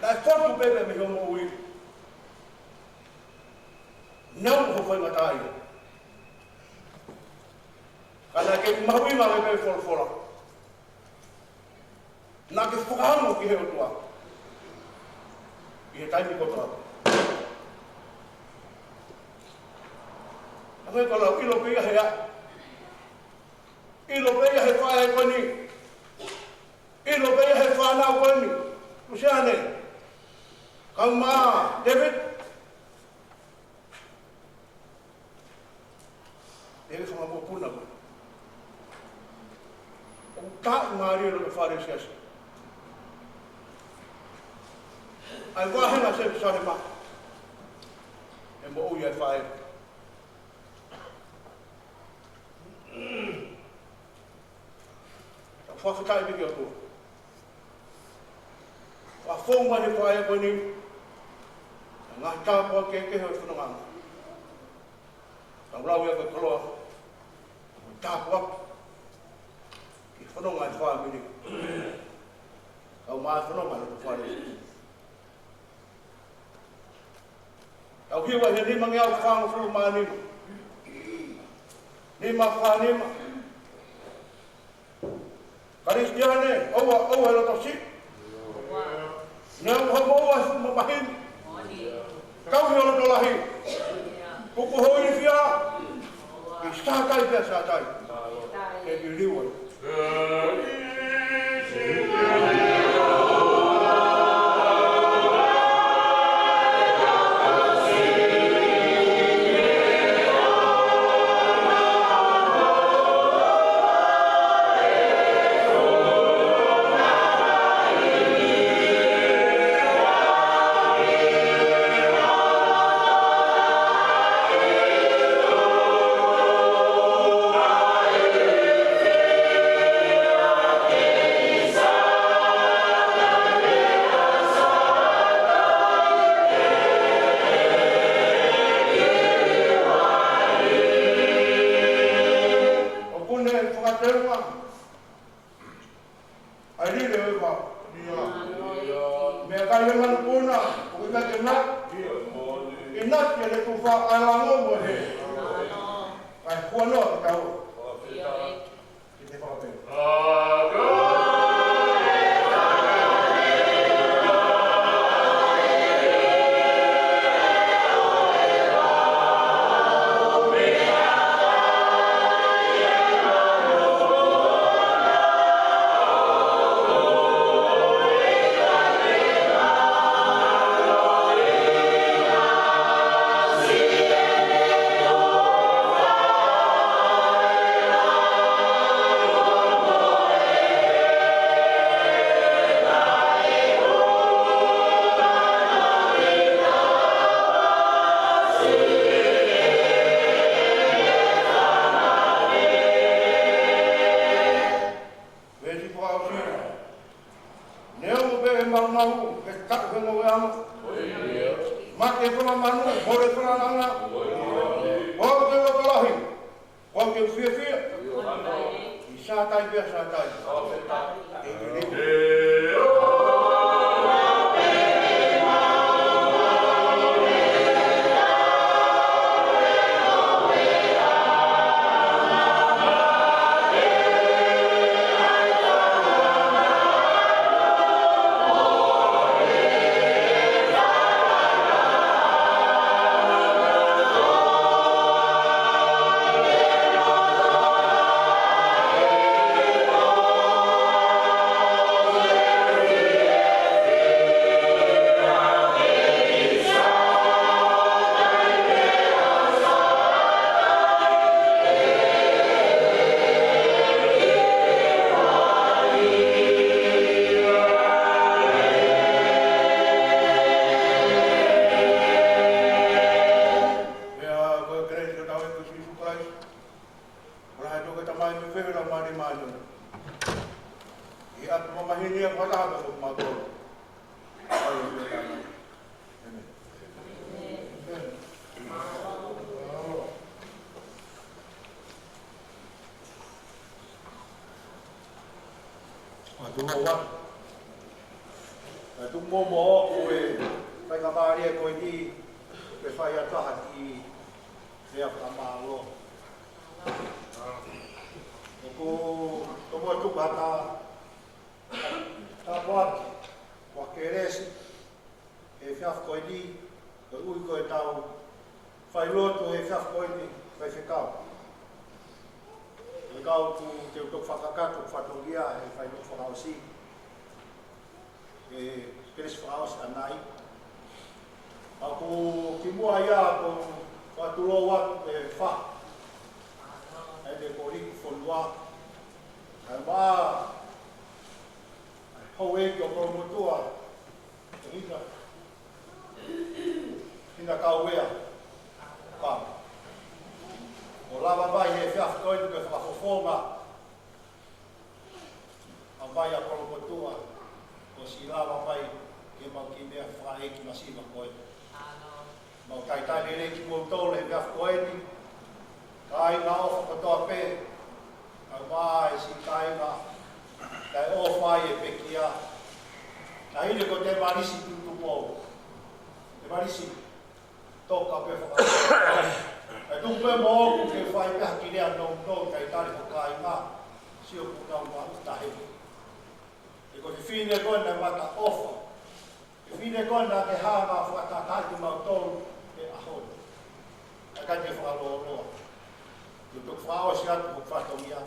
Naʻe fotu pē mei hoʻo moʻui. Neongo hoʻo faingataʻaʻia, ka naʻe kei mahuʻinga pē e folofola. Naʻa ke fakaongo ki he ʻOtua ʻi he taimi kotoa. Hangē ko e lau, ʻilo pē ia he ʻa, ʻilo pē ia he faʻē ko eni. ʻIlo pē ia he fānau ko eni. Luseane, kae ʻumaʻā David, ʻe he fanga mokopuna ko ē. ʻOku taʻimālie loto fale siasi. ʻA e vahenga Selūsalema, ʻe moʻui ʻa e faʻē. Tau fakafetaʻi pē ki he ʻOtua. Fakafou mai he faʻē ko eni ʻa e ngaahi tāpuaki kehekehe ʻo e fononga. Tau lau ia ko e koloa, ko e tāpuaki ki he fononga ʻa e fāmili, kae ʻumaʻā e fononga ʻa e loto fale. Tau hiva he nimangeau fāngofulu mā nima. Nima fā nima. Kalisitiane, ʻoua, ʻoua ʻe loto siʻi. Neongo hoʻo moʻua ʻi he fuʻu mamahi ni, tauhi ho loto lahi. Kuku ho ilifia ʻi Sātai pea Sātai. Ke liliu ai. Teunga. ʻAi lile ʻo e vao. Meʻakai e manupuna, ʻoku ʻikai ke na. Ke na ke le tufa ʻa e lango mo e hē. ʻAi huanoa ke tau. Ke te fakapē. Veesi fakaʻosi. Neongo pē ʻe maumau, ʻe taʻu he ngoueʻanga. Mate fanga manu, mole fanga langa. Ko au ke loto lahi, ko au ke fiefia. ʻI Sātai pea Sātai. Pea ko e kelesi ʻa hotau ʻEiki ko Sīsū Kalaisi, ko e ʻofa ʻa e Tamai, mo e feohi ʻa e Laumālie Māʻoniʻoni, ke ʻoatu mamahiʻi ʻa e fakataha mo kimautolu. ʻAmeni. Mālō atu. Mālō atu mo moʻoku e faingamālie ko eni ke fai atu ha kiʻi lea fakamālō. ʻOku tomuʻa tuku ha tāpuaki, ko e kelesi, he efiafi ko eni, koeʻuhi ko ʻetau failotu he efiafi ko eni, faifekau. Faifekau ʻoku te u toki fakakakato fatongia he failotu fakaʻosi, he kelesi fakaʻosi ʻanai. Pea ʻoku kimuʻa ia ʻoku ou ʻatu lou atu e fa. ʻA e koliki fonua. ʻA e ma, houʻeiki ʻo Kolomotuʻa, ʻo Hina, Hina Kauea. Pea ʻoku lava mai he efiafi ko eni ke fakafofonga ʻa mai ʻa Kolomotuʻa, kuo ʻosi lava mai ke mau kiʻi meʻa fakaʻeiki masiva ko ē. Mau talitali lelei kimoutolu he efiafi ko eni. Kāinga ʻofa kotoa pē, kae ʻumaʻā e siʻi kāinga, kae ʻofa ai e pekia. Taʻahine ko Temalisi Tutupou. Temalisi, toka pē faka-. Kae tuku pē moʻoku ke fai pē ha kiʻi lea nounou, talitali ho kāinga, sio kuo nau maʻu tahi. He ko e fefine ko ē naʻe mata ʻofa. Fefine ko ē naʻa ke hanga ʻo fakatahatahaʻi kimautolu he ʻaho ni. ʻIkai ke fakalōloa. Te u toki fakaʻosi atu hoku fatongia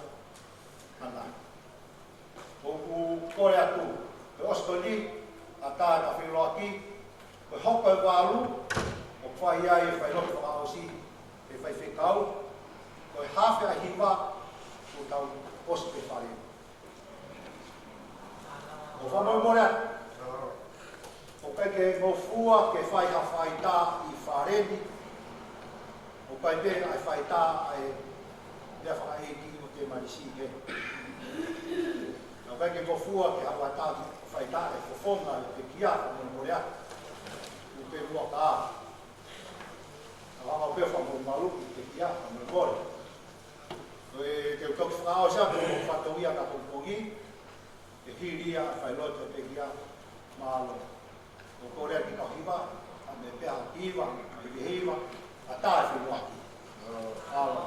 ʻanai. ʻOku ou kole atu, he ʻosi ko eni, ʻatā ʻeta feʻiloaki, ko e hoko e valu, ʻoku fai ai e failotu fakaʻosi, he faifekau, ko e hafe ʻa e hiva, kuo tau ʻosi pē fale. ʻOku ou fakamolemole atu. ʻOku ʻikai ke ngofua ke fai ha faitā ʻi fale ni. ʻOku ʻikai pē ʻa e faitā ʻa e meʻa fakaʻeiki ʻo Temalisi hē. ʻOku ʻikai ke ngofua ke haʻu atu ha faitā ʻa e fofonga ʻo e pekia, fakamolemole atu. ʻOku pē muʻa ka. ʻAlu ʻo pē fakamolemole atu ki he pekia, fakamolemole. Ko Ko e teu toki fakaʻosi atu ʻa e fatongia ʻapongipongi, ʻe hili ia ʻa e failotu ʻo e pekia. Mālō. ʻOku ou kole atu ki he kau hiva, ʻa e meʻa pē ʻa e hiva, ʻa e hiva, ʻa e tā e feʻiloaki. Mālō.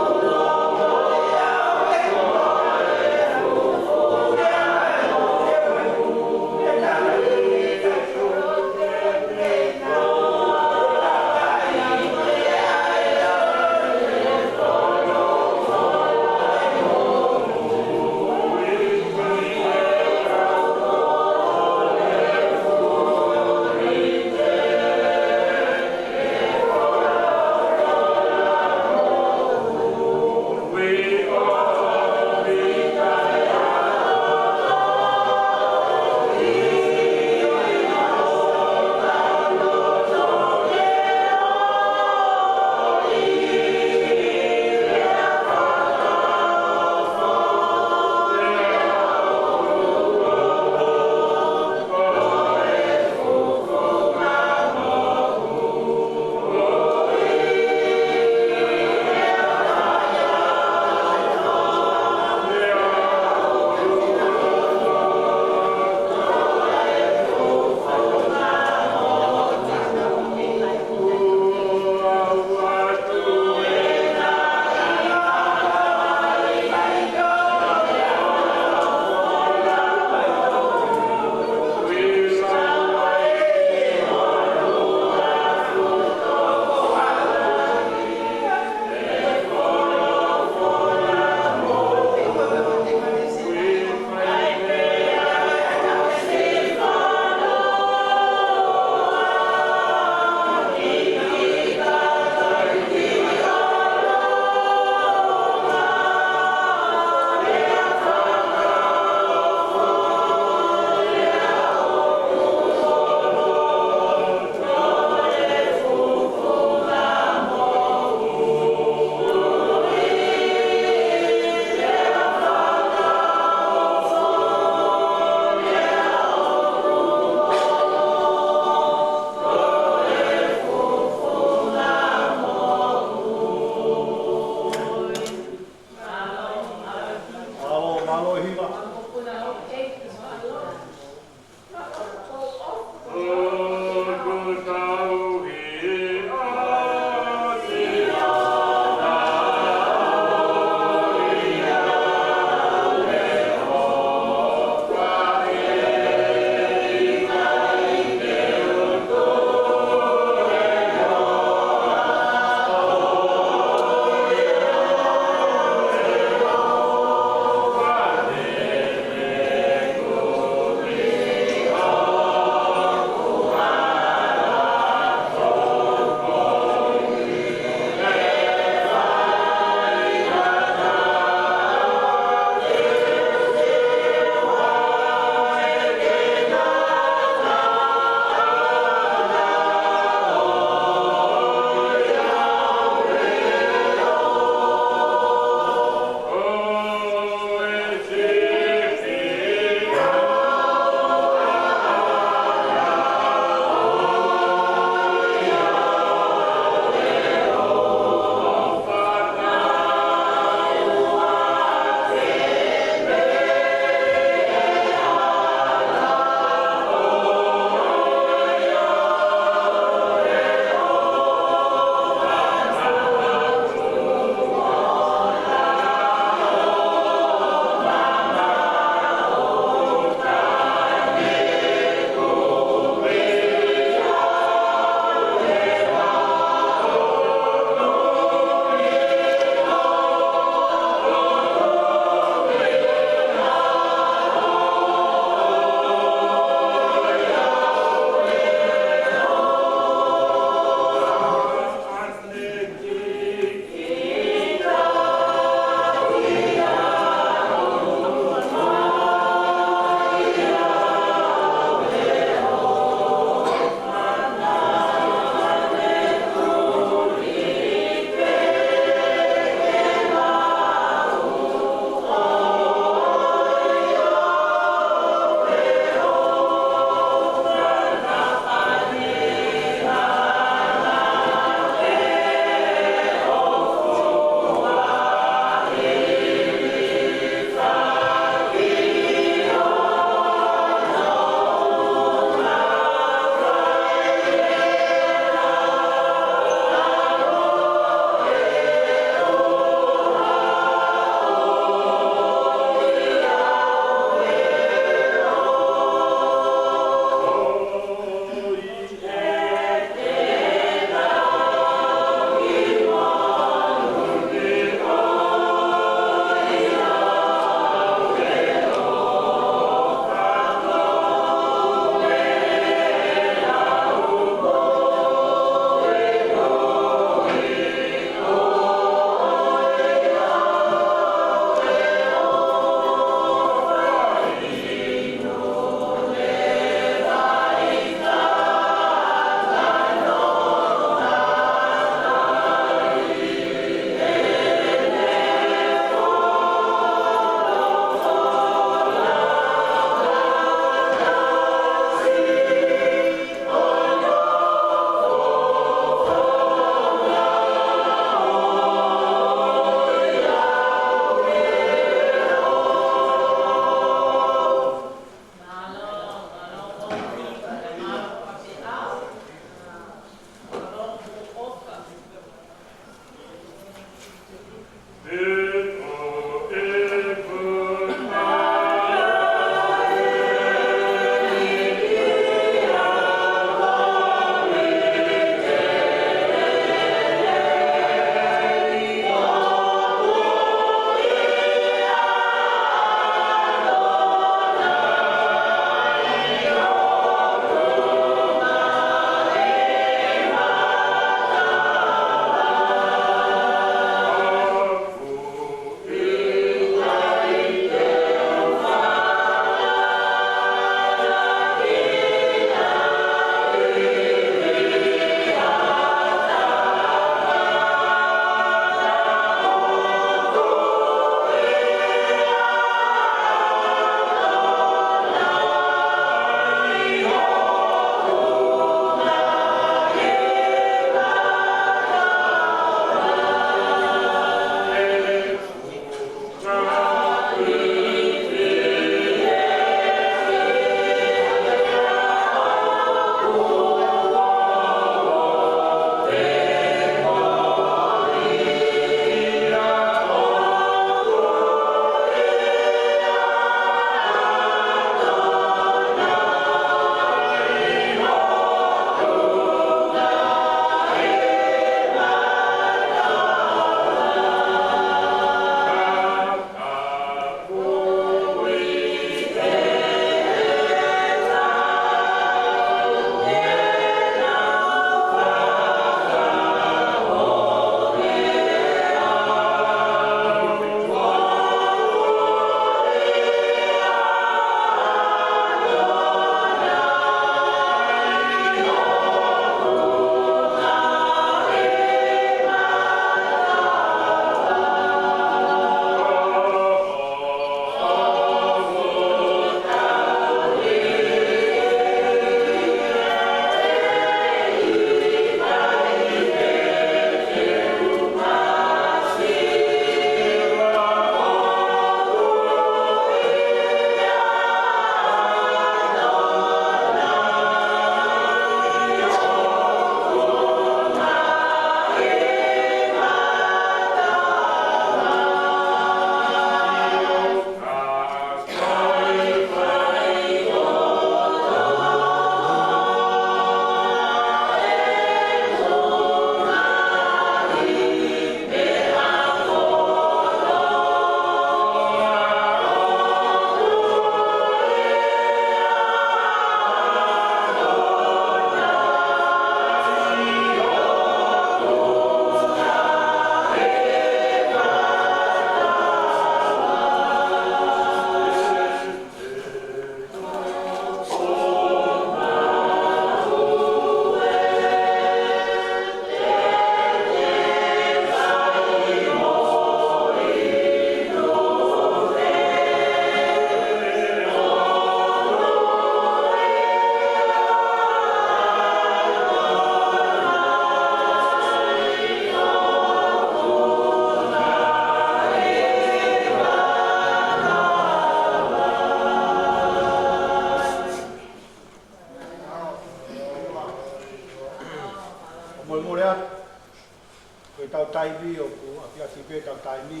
Io, ʻoku ʻapiʻapi pē ʻetau taimi,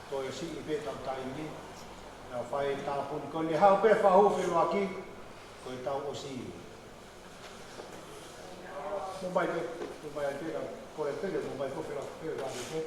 toe siʻi pē ʻetau taimi. Naʻa fai tāpuni ko eni, haʻu pē fakahū feʻiloaki, ko ʻetau ʻosi. Mou mai pē, mou mai pē, ka kole pē, mou mai pē, feʻiloaki pē, feʻiloaki pē.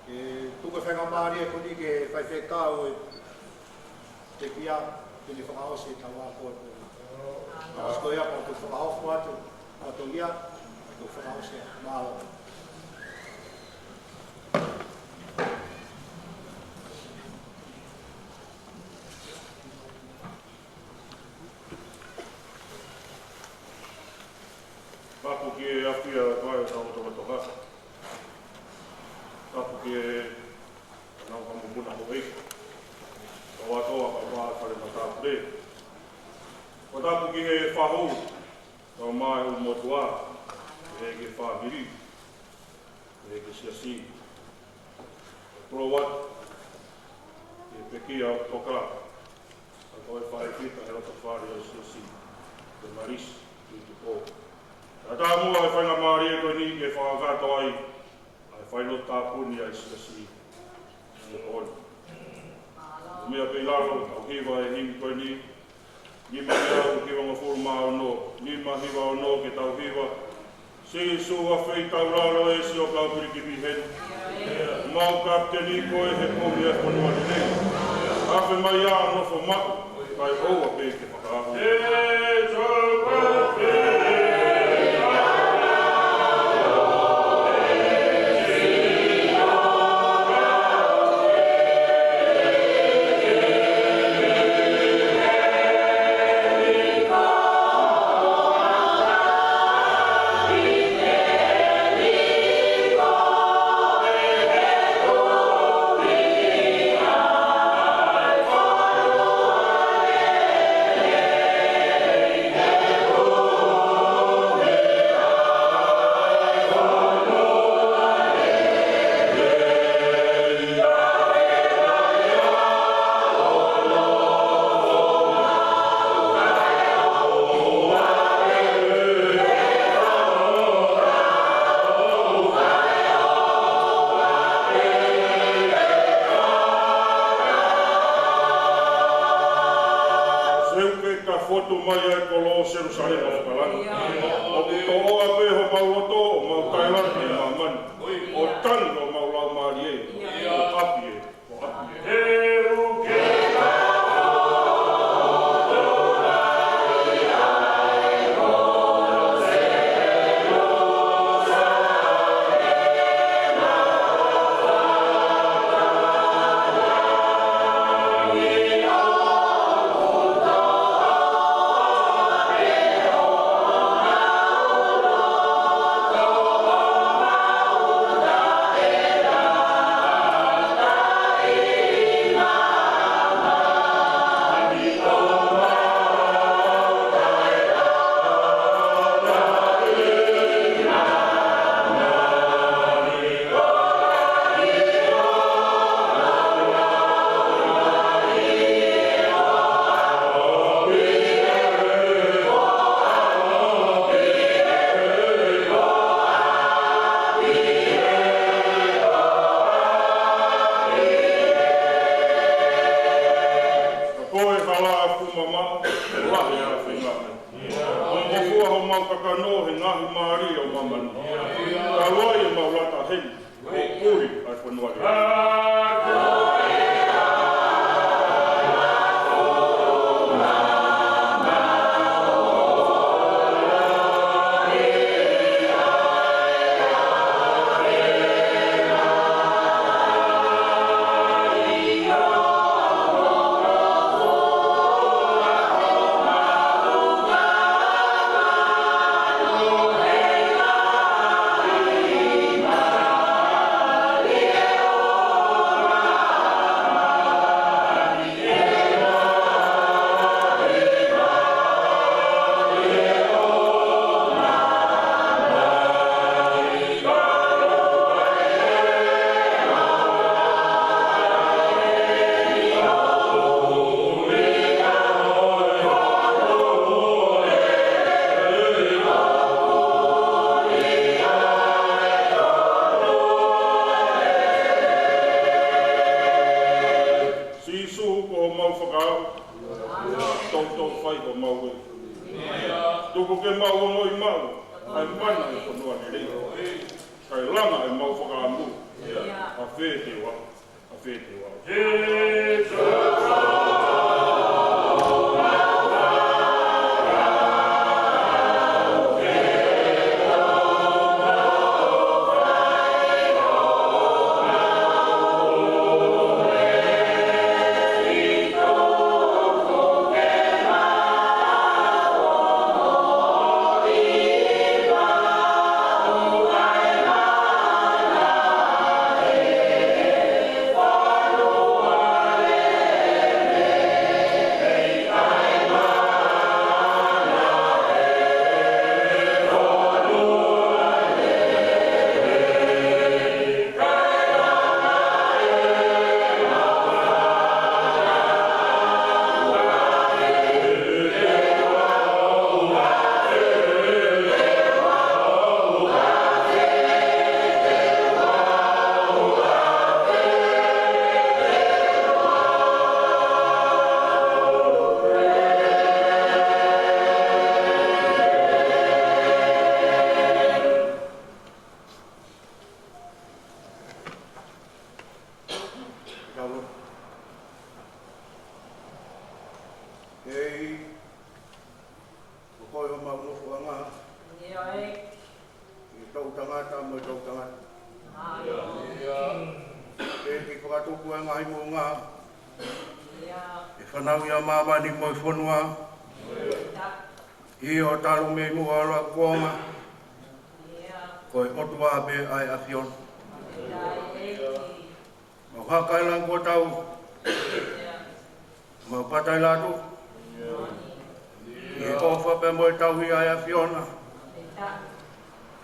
Ke tuku e faingamālie ko eni ke faifekau e pekia, ke ne fakaʻosi ʻetau ako ko eni. ʻOsi ko ia, ʻoku ou fakaʻofa atu ʻa e toʻia, ʻoku ou fakaʻosi atu. Mālō. Tapu ki he ʻafio ʻa e ʻOtua ʻi hotau lotolotonga. Tapu ki he ʻAna Fakamupuna Houʻeiki, kau ʻOtua, kau Fale Matāpule. Ko e tapu ki he fahu, kau mai ʻulumotuʻa, ki he fāmili, ki he siasi. Ko e pulou atu ki he pekia ʻo e toka, ʻa e kau faifekau ʻi he loto fale ʻo e siasi, ko Marisi Tuʻitupou. Kae ʻatā muʻa e faingamālie ko eni ke fakakakato ai ʻa e fai lotu tāpuni ʻa e siasi ʻi he pō ni. Mea pē ʻi lalo, tau hiva e himi ko eni, nima hiva hivangofulu mā ono, nima hiva ono ke tau hiva. Sīsū, afe ʻi taulalo, ʻe Sīsū, kau pilikimi heni. Mau kapiteni koe he kumi ʻa e fonua lelei. Afe mai ʻo nofo maʻu, kae ʻoua pē ke fakaaʻu. Seuke ka fotu mai ʻa e kolo ʻo Selusalema fakalangi. ʻOku toʻoa pē homau loto, ʻo mau taʻelaki ʻi māmani. ʻO tangi homau laumālie, ʻo ʻapi ē, ʻo ʻapi ē. Ko e hala ʻa Kumama, lahi ʻa e feinga. ʻOku fua homau kakano he ngaahi mālie ʻo māmani. Ka loi ʻemau lata heni, ʻo puli ʻa e fonua lelei. Sīsū ko homau fakaʻau, toutou fai homau ē. Tuku ke mau ongoʻi maʻu ʻa e mana ʻo e fonua lelei. Kae langa ʻemau fakaʻamu ʻa e Fete wa, fete wa. Kei, ko koe homau nofoʻanga. ʻIo ʻEiki. ʻI he toʻutangata mo e toʻutangata. ʻIo. ʻEiki, fakatupu e ngaahi moʻunga. ʻIo. ʻE fanauʻi ʻa māmani mo e fonua. ʻIo. ʻIo, talu mei muʻa ʻo laukuonga. ʻIo. Ko e ʻOtua pē ʻa e ʻAfiona. ʻIo ʻEiki. Mau haka ʻi langi kuo tau. ʻIo. Mau pata ʻi lātū. ʻIo. ʻI he ʻofa pea mo e tauhi ʻa e ʻAfiona. ʻIo.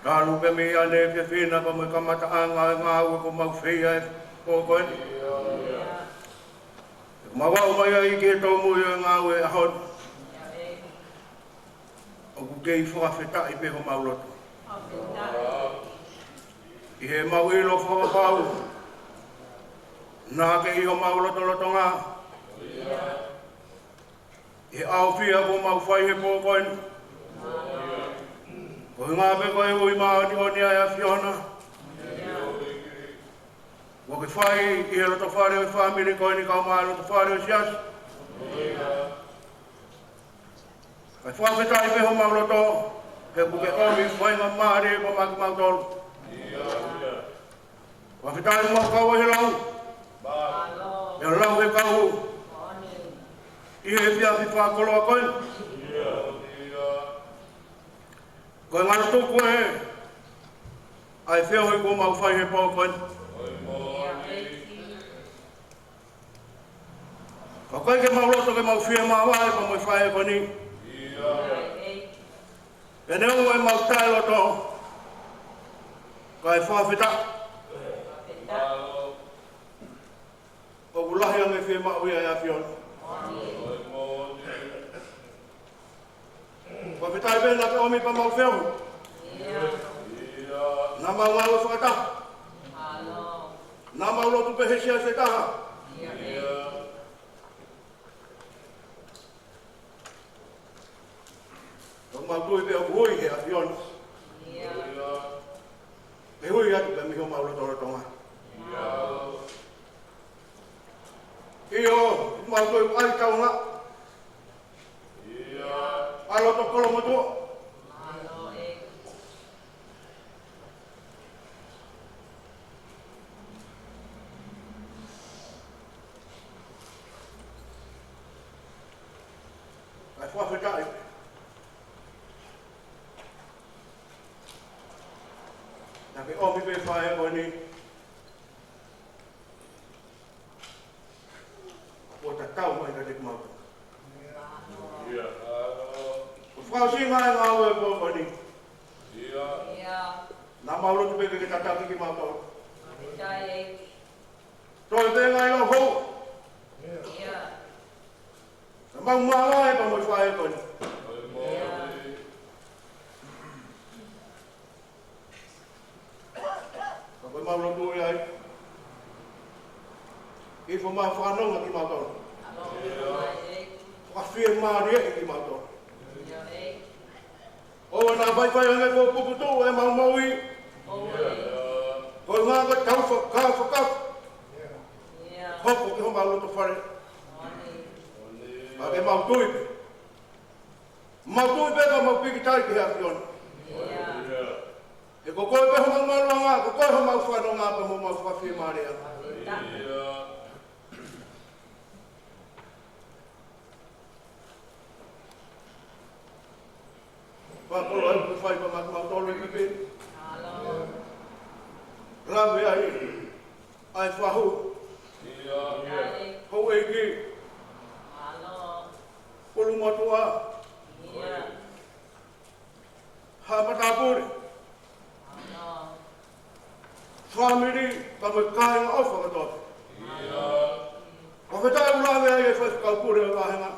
Talu pē mei ʻaneefiafi na pea mo e kamataʻanga ʻo e ngāue kuo mau fai ʻi he pō ko eni. ʻIo. Mau aʻu mai ai ki he tōmui ʻo e ngāue ʻaho ni. ʻIo ʻEiki. ʻOku kei fakafetaʻi pē homau loto. ʻI heʻemau ʻilo fakapapau naʻa ke ʻi homau lotolotonga ʻi he ʻaofia kuo mau fai he pō ko eni. Koeʻuhi pē ko e ui māʻoniʻoni ʻa e ʻAfiona. Kuo ke fai ʻi he lotofale ʻo e fāmili ko eni kae ʻumaʻā e lotofale ʻo e siasi. Kae fakafetaʻi pē homau loto, he ʻoku ke ʻomi faingamālie maʻa kimautolu. Fakafetaʻi mo e kau ʻi he lau. Pea lau he kau. ʻI he efiafi fakakoloa ko eni. Ko e ngalo tuku ē ʻa e feohi kuo mau fai he pō ko eni. Ka ʻoku ʻikai ke mau loto ke mau fiemāvae pea mo e faʻē ko eni. Pea neongo ʻemau taʻeloto, kae fakafetaʻi. ʻOku lahi ange e fiemaʻu ia ʻa e ʻAfiona. Fakafetaʻi pē naʻa ke ʻomi pea mau feohi. Naʻa mau ngāue fakataha. Naʻa mau lotu pē he siasi ʻe taha. Ka ʻoku mau tui pē ʻoku ui he ʻAfiona. Ke ui atu pē mei homau lotolotonga. ʻIo, ʻoku mau tui ʻoku ʻi ai taunga. ʻA e loto kolomotuʻa. Kae fakafetaʻi. Naʻa ke ʻomi pē faʻē ko eni. Kuo tatau mai kiate kimautolu. Ko e fakaʻosinga e ngāue he pō ko eni. Naʻa mau lotu pē ke ke tataki kimautolu. Toe pē ngaahi lau hou. Naʻa mau māvae pea mo e faʻē ko eni. Ka ko ʻemau lotu ia ai. Ke fai mai ha fanongo kimautolu. Fakafiemālieʻi kimautolu. ʻOua naʻa faifai ange kuo puputuʻu ʻemau moʻui. Koeʻuhi ko e tau faka-, fakaf-, fale. Ka ke mau tui pē. Mau tui pē ka mau pīkitai ki he ʻAfiona. He ko koe pē homau maluʻanga, ko koe homau fanonga pea mo homau fakafiemālieʻanga. Fakakoloa e fai pea mo kimautolu ʻi he pēpē. Lave ai ʻa e fahu. Houʻeiki. Ulumotuʻa. Haʻa matāpule. Fāmili, pea mo e kāinga ʻofa kotoa pē. Fakafetaʻi ʻoku lave ai e faifekau pule ʻo e vāhenga.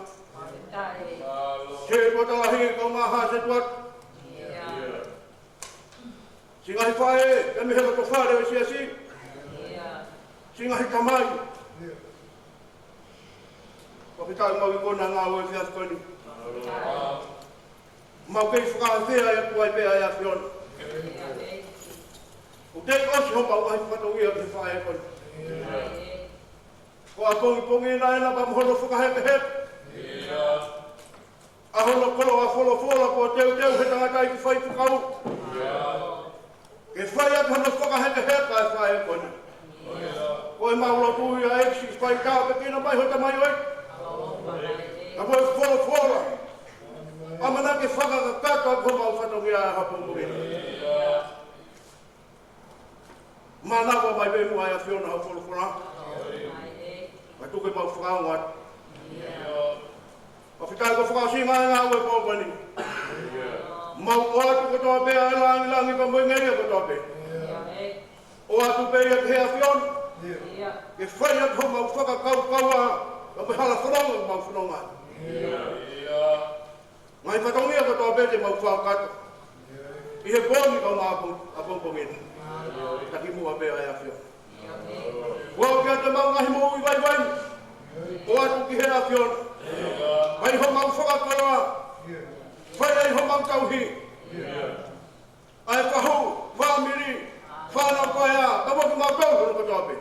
He tuʻa talahi, kau maha se tuat. Siʻi ngaahi faʻē, pea mei he loto fale ʻo e siasi. Siʻi ngaahi tamai. Fakafetaʻi mau i kona ngāue ʻi he efiafi ko eni. Mau kei fakaafeʻi atu ai pē ʻa e ʻAfiona. ʻOku teʻeki ʻosi homau ʻahiʻahi fatongia ki he faʻē ko eni. Ko ʻapongipongi na ena pea mo hono fakahekeheke. ʻA hono koloa folofola kuo teuteu he tangataʻeiki faifekau. Ke fai atu hono fakahekeheka e faʻē ko eni. Ko e mau lotu ia ʻEiki, faitau pē kina mai ho tamaioʻeiki. Ka ko e folofola. ʻAmanaki ke fakakakato ʻaki homau fatongia ʻa e ʻapongipongi ni. Manava mai pē muʻa ʻe ʻAfiona hoʻo folofola. Ka tuku ke mau fakaongo atu. Fakafetaʻi ko e fakaʻosinga e ngāue pō ko eni. Mau ʻoatu kotoa pē ʻa e langilangi pea mo e ngeia kotoa pē. ʻOatu pē ia ki he ʻAfiona. Ke fai atu homau fakakaukaua, pea mo e hala fononga ʻoku mau fononga. Ngaahi fatongia kotoa pē te mau fakakakato. ʻI he pō ni kau maha ʻapongipongi ni. Taki muʻa pē ʻa e ʻAfiona. Kuo ke ʻoatu ʻemau ngaahi moʻui vaivai. ʻOatu ki he ʻAfiona. Fai homau fakakoloa. Fai ai homau tauhi. ʻA e fahu, fāmili, fānau paea, pea mo kimautolu kotoa pē.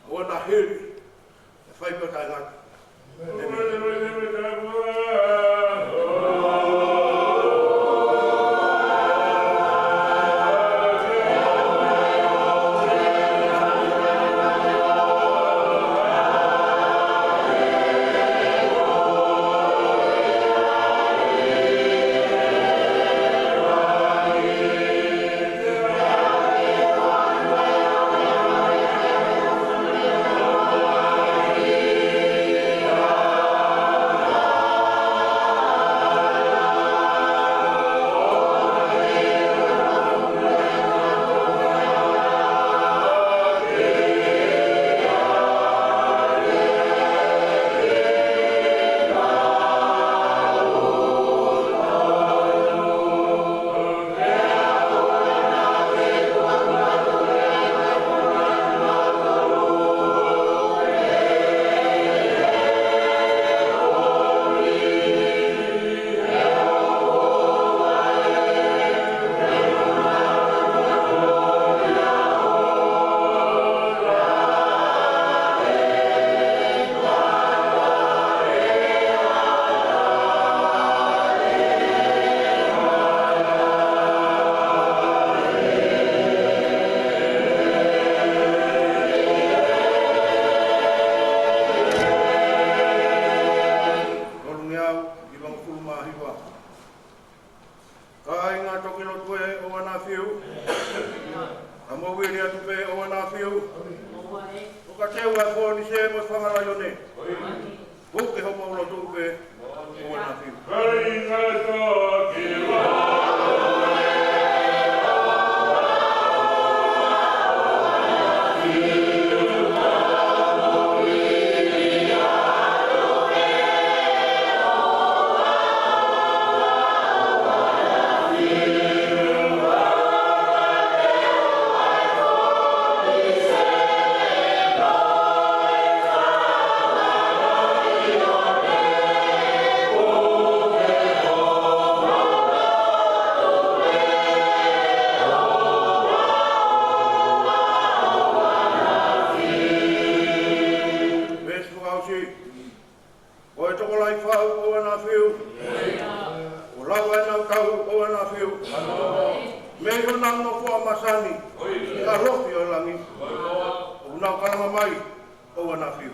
ʻOua naʻa hili. Fai pē ʻo taʻengata. Tolungeau, limangofulu mā hiva. Kāinga toki lotu ē, ʻoua naʻa fiu. Ka mou vili atu pē, ʻoua naʻa fiu. ʻOka teu ʻa e fōnise mo e fanga laione. Puke homou lotu pē, ʻoua naʻa fiu. Kāinga toki lotu ē, Tano fua masani, ʻi he ʻalofi ʻo e langi. ʻOku nau kalanga mai, ʻoua naʻa fiu.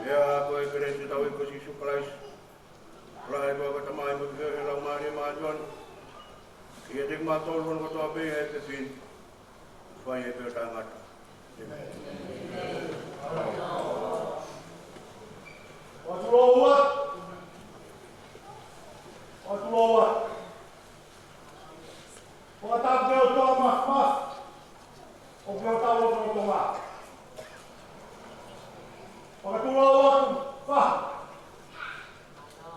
Pea ko e kelesi ʻa hotau ʻEiki ko Sīsū Kalaisi, ʻofa ʻa e ʻOtua ko e Tamai, mo e feohi ʻa e Laumālie Māʻoniʻoni, ke ʻiate kimautolu kotoa pē ʻi he efiafi ni, fai ai pē ʻo taʻengata. ʻĒmeni. ʻOatu ʻofa. ʻOatu ʻofa. ʻOatu ke ʻOtua mafimafi ʻo ke ʻOtua lotolotonga. ʻOatu ʻofa.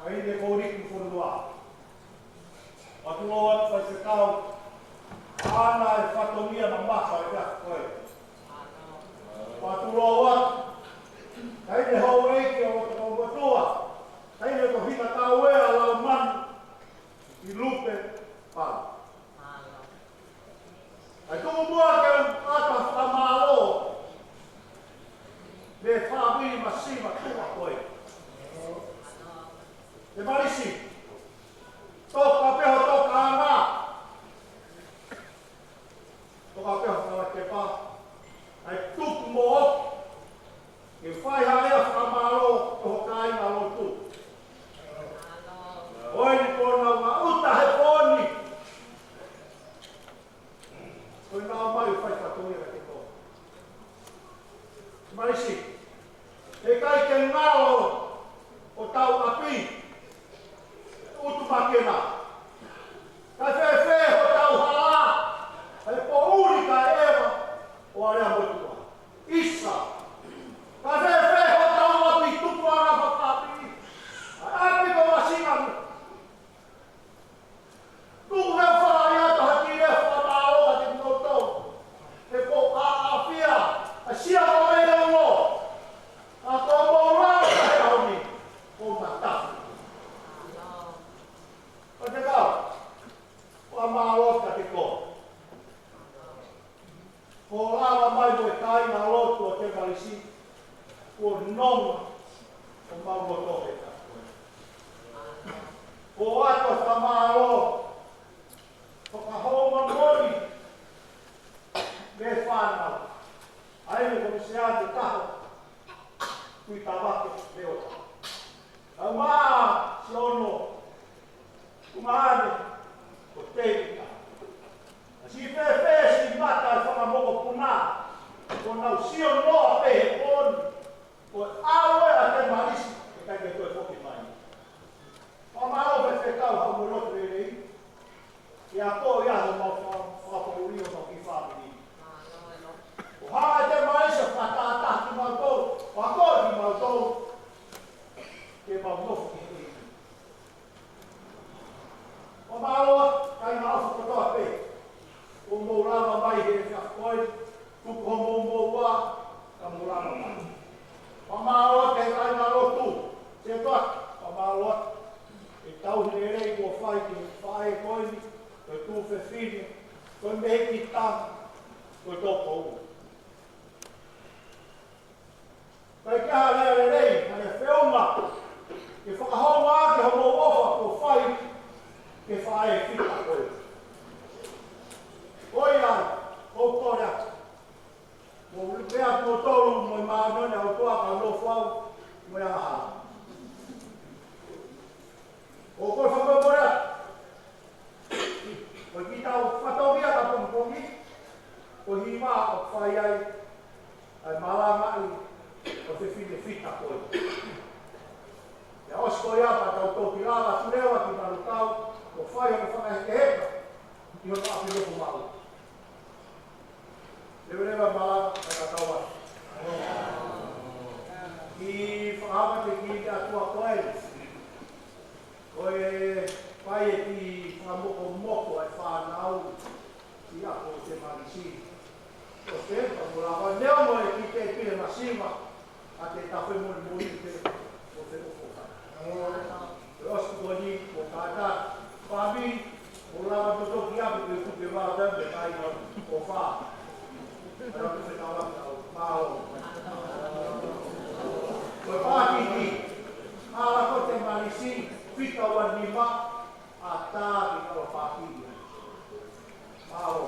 Kae ʻi he kōliki fonua. ʻOatu ʻofa Faifekau, ʻa ena ʻa e fatongia mamafa ʻo e efiafi ko eni. ʻOatu ʻofa. Kae ʻi he houʻeiki ʻo e toko ua tua. Kae ʻi he tohi ka tau ea lau manu. ʻI Lupe, Pau. ʻA e tuku muʻa ke u ʻoatu ʻa e fakamālō mei he fāmili masiva tuʻa ko ē. ʻE Malisi, toka pē ho tokaʻanga. Toka pē ho kalakepa. ʻA e tuku mo ʻoku ke fai ha lea fakamālō ki ho kāingalotu. ʻOku nau maʻuta he pō ni. Ko ʻenau ō mai ʻo fai fatongia kiate koe. Malisi, heʻikai ke ngalo hotau ʻapi, utu makena. Kae fēfē hotau hala, ʻa e poʻuli kae ʻeva ʻo e aleamotuʻa. ʻIsa. Kae fēfē hotau ʻapi tupuʻanga fakaʻapi, ʻa e ʻapi ko Masingani. Tuku ke u fai atu ha kiʻi lea fakamālō kiate kimoutolu. He kuo ʻafio ʻa Siaomi Leulou. Ka ko e moʻunga ʻo e ʻaho ni, ko Matafu. Faifekau, fakamālō kiate koe. Kuo lava mai mo e kāingalotu ʻo Temalisi, kuo nonga homau loto he taʻu ko ē. Kuo ʻoatu ʻa e fakamālō, fakahouhau moʻoni mei he fānau. ʻA ia ko Misiane Taho, Kuitavake Leota. Kae ʻumaʻā siʻono tuongaʻane ko Tēvita. Siʻi fēfē siʻi mata ʻa e fanga mokopuna, kuo nau sio noa pē he pō ni, ko e ʻalu ē ʻa Temalisi, ʻikai ke toe foki mai. Fakamālō Faifekau, haʻu mo e loto lelei. ʻIa ko ia homau fa-, fakapoʻuli homau kiʻi fāmili. ʻO hanga ʻe Temalisi ʻo fakatātā kimautolu, ʻo akoʻi kimautolu ke mau nofo ki he ʻEiki. Fakamālō, kāingalotu kotoa pē. Kuo mou lava mai he efiafi ko eni, tuku hoʻomou moʻua, ka mou lava mai. Fakamālō ki he kāingalotu, Setuata, fakamālō. ʻE tauhi lelei kuo fai ki he faʻē ko eni, ko e tuofefine, ko e mehikitanga, ko e tokoua. Kae ʻikai ha lea lelei, ha lea feʻunga, ke fakahouhau ʻaki hoʻomou ʻofa kuo fai ki he faʻē fita ko ē. Ko ia, ʻoku ou kole atu. Mou lea kimoutolu mo e māʻoniʻoni ʻa e ʻOtua, kae nofo au mo e angahala. ʻOku ou kole fakamolemole atu. Ko e kiʻi tau fatongia ka pongipongi, ko e hiva ʻoku fai ai ʻa e malangaʻi ʻo e fefine fita ko ē. Pea ʻosi ko ia pea tau toki lava atu leva ki Manukau, ʻo fai hono fakahekeheka ʻi hono ʻapi loko maʻu. Leveleva malanga, kae kau atu. Kiʻi fakahā atu ki he ʻOtua ko ē. Ko e fai e kiʻi fakamokomoko e fānau ʻi ʻapi ʻo Temanisi. ʻO te pa mo lava neo mo e kiʻi pile masiva. ʻA te tau fai moʻoni moʻoni te o te o fo. Ko e ʻosi ko eni, ko kātaki, fāmili, ʻo lava totoki ʻapi pe kupe vā vea pe kai nau, ko fā. Ara pe fekau atu au, mālō. Ko e pātiki, ʻAla ko Temanisi, fika ua nima, ʻa tā ki kau pātiki. Mālō.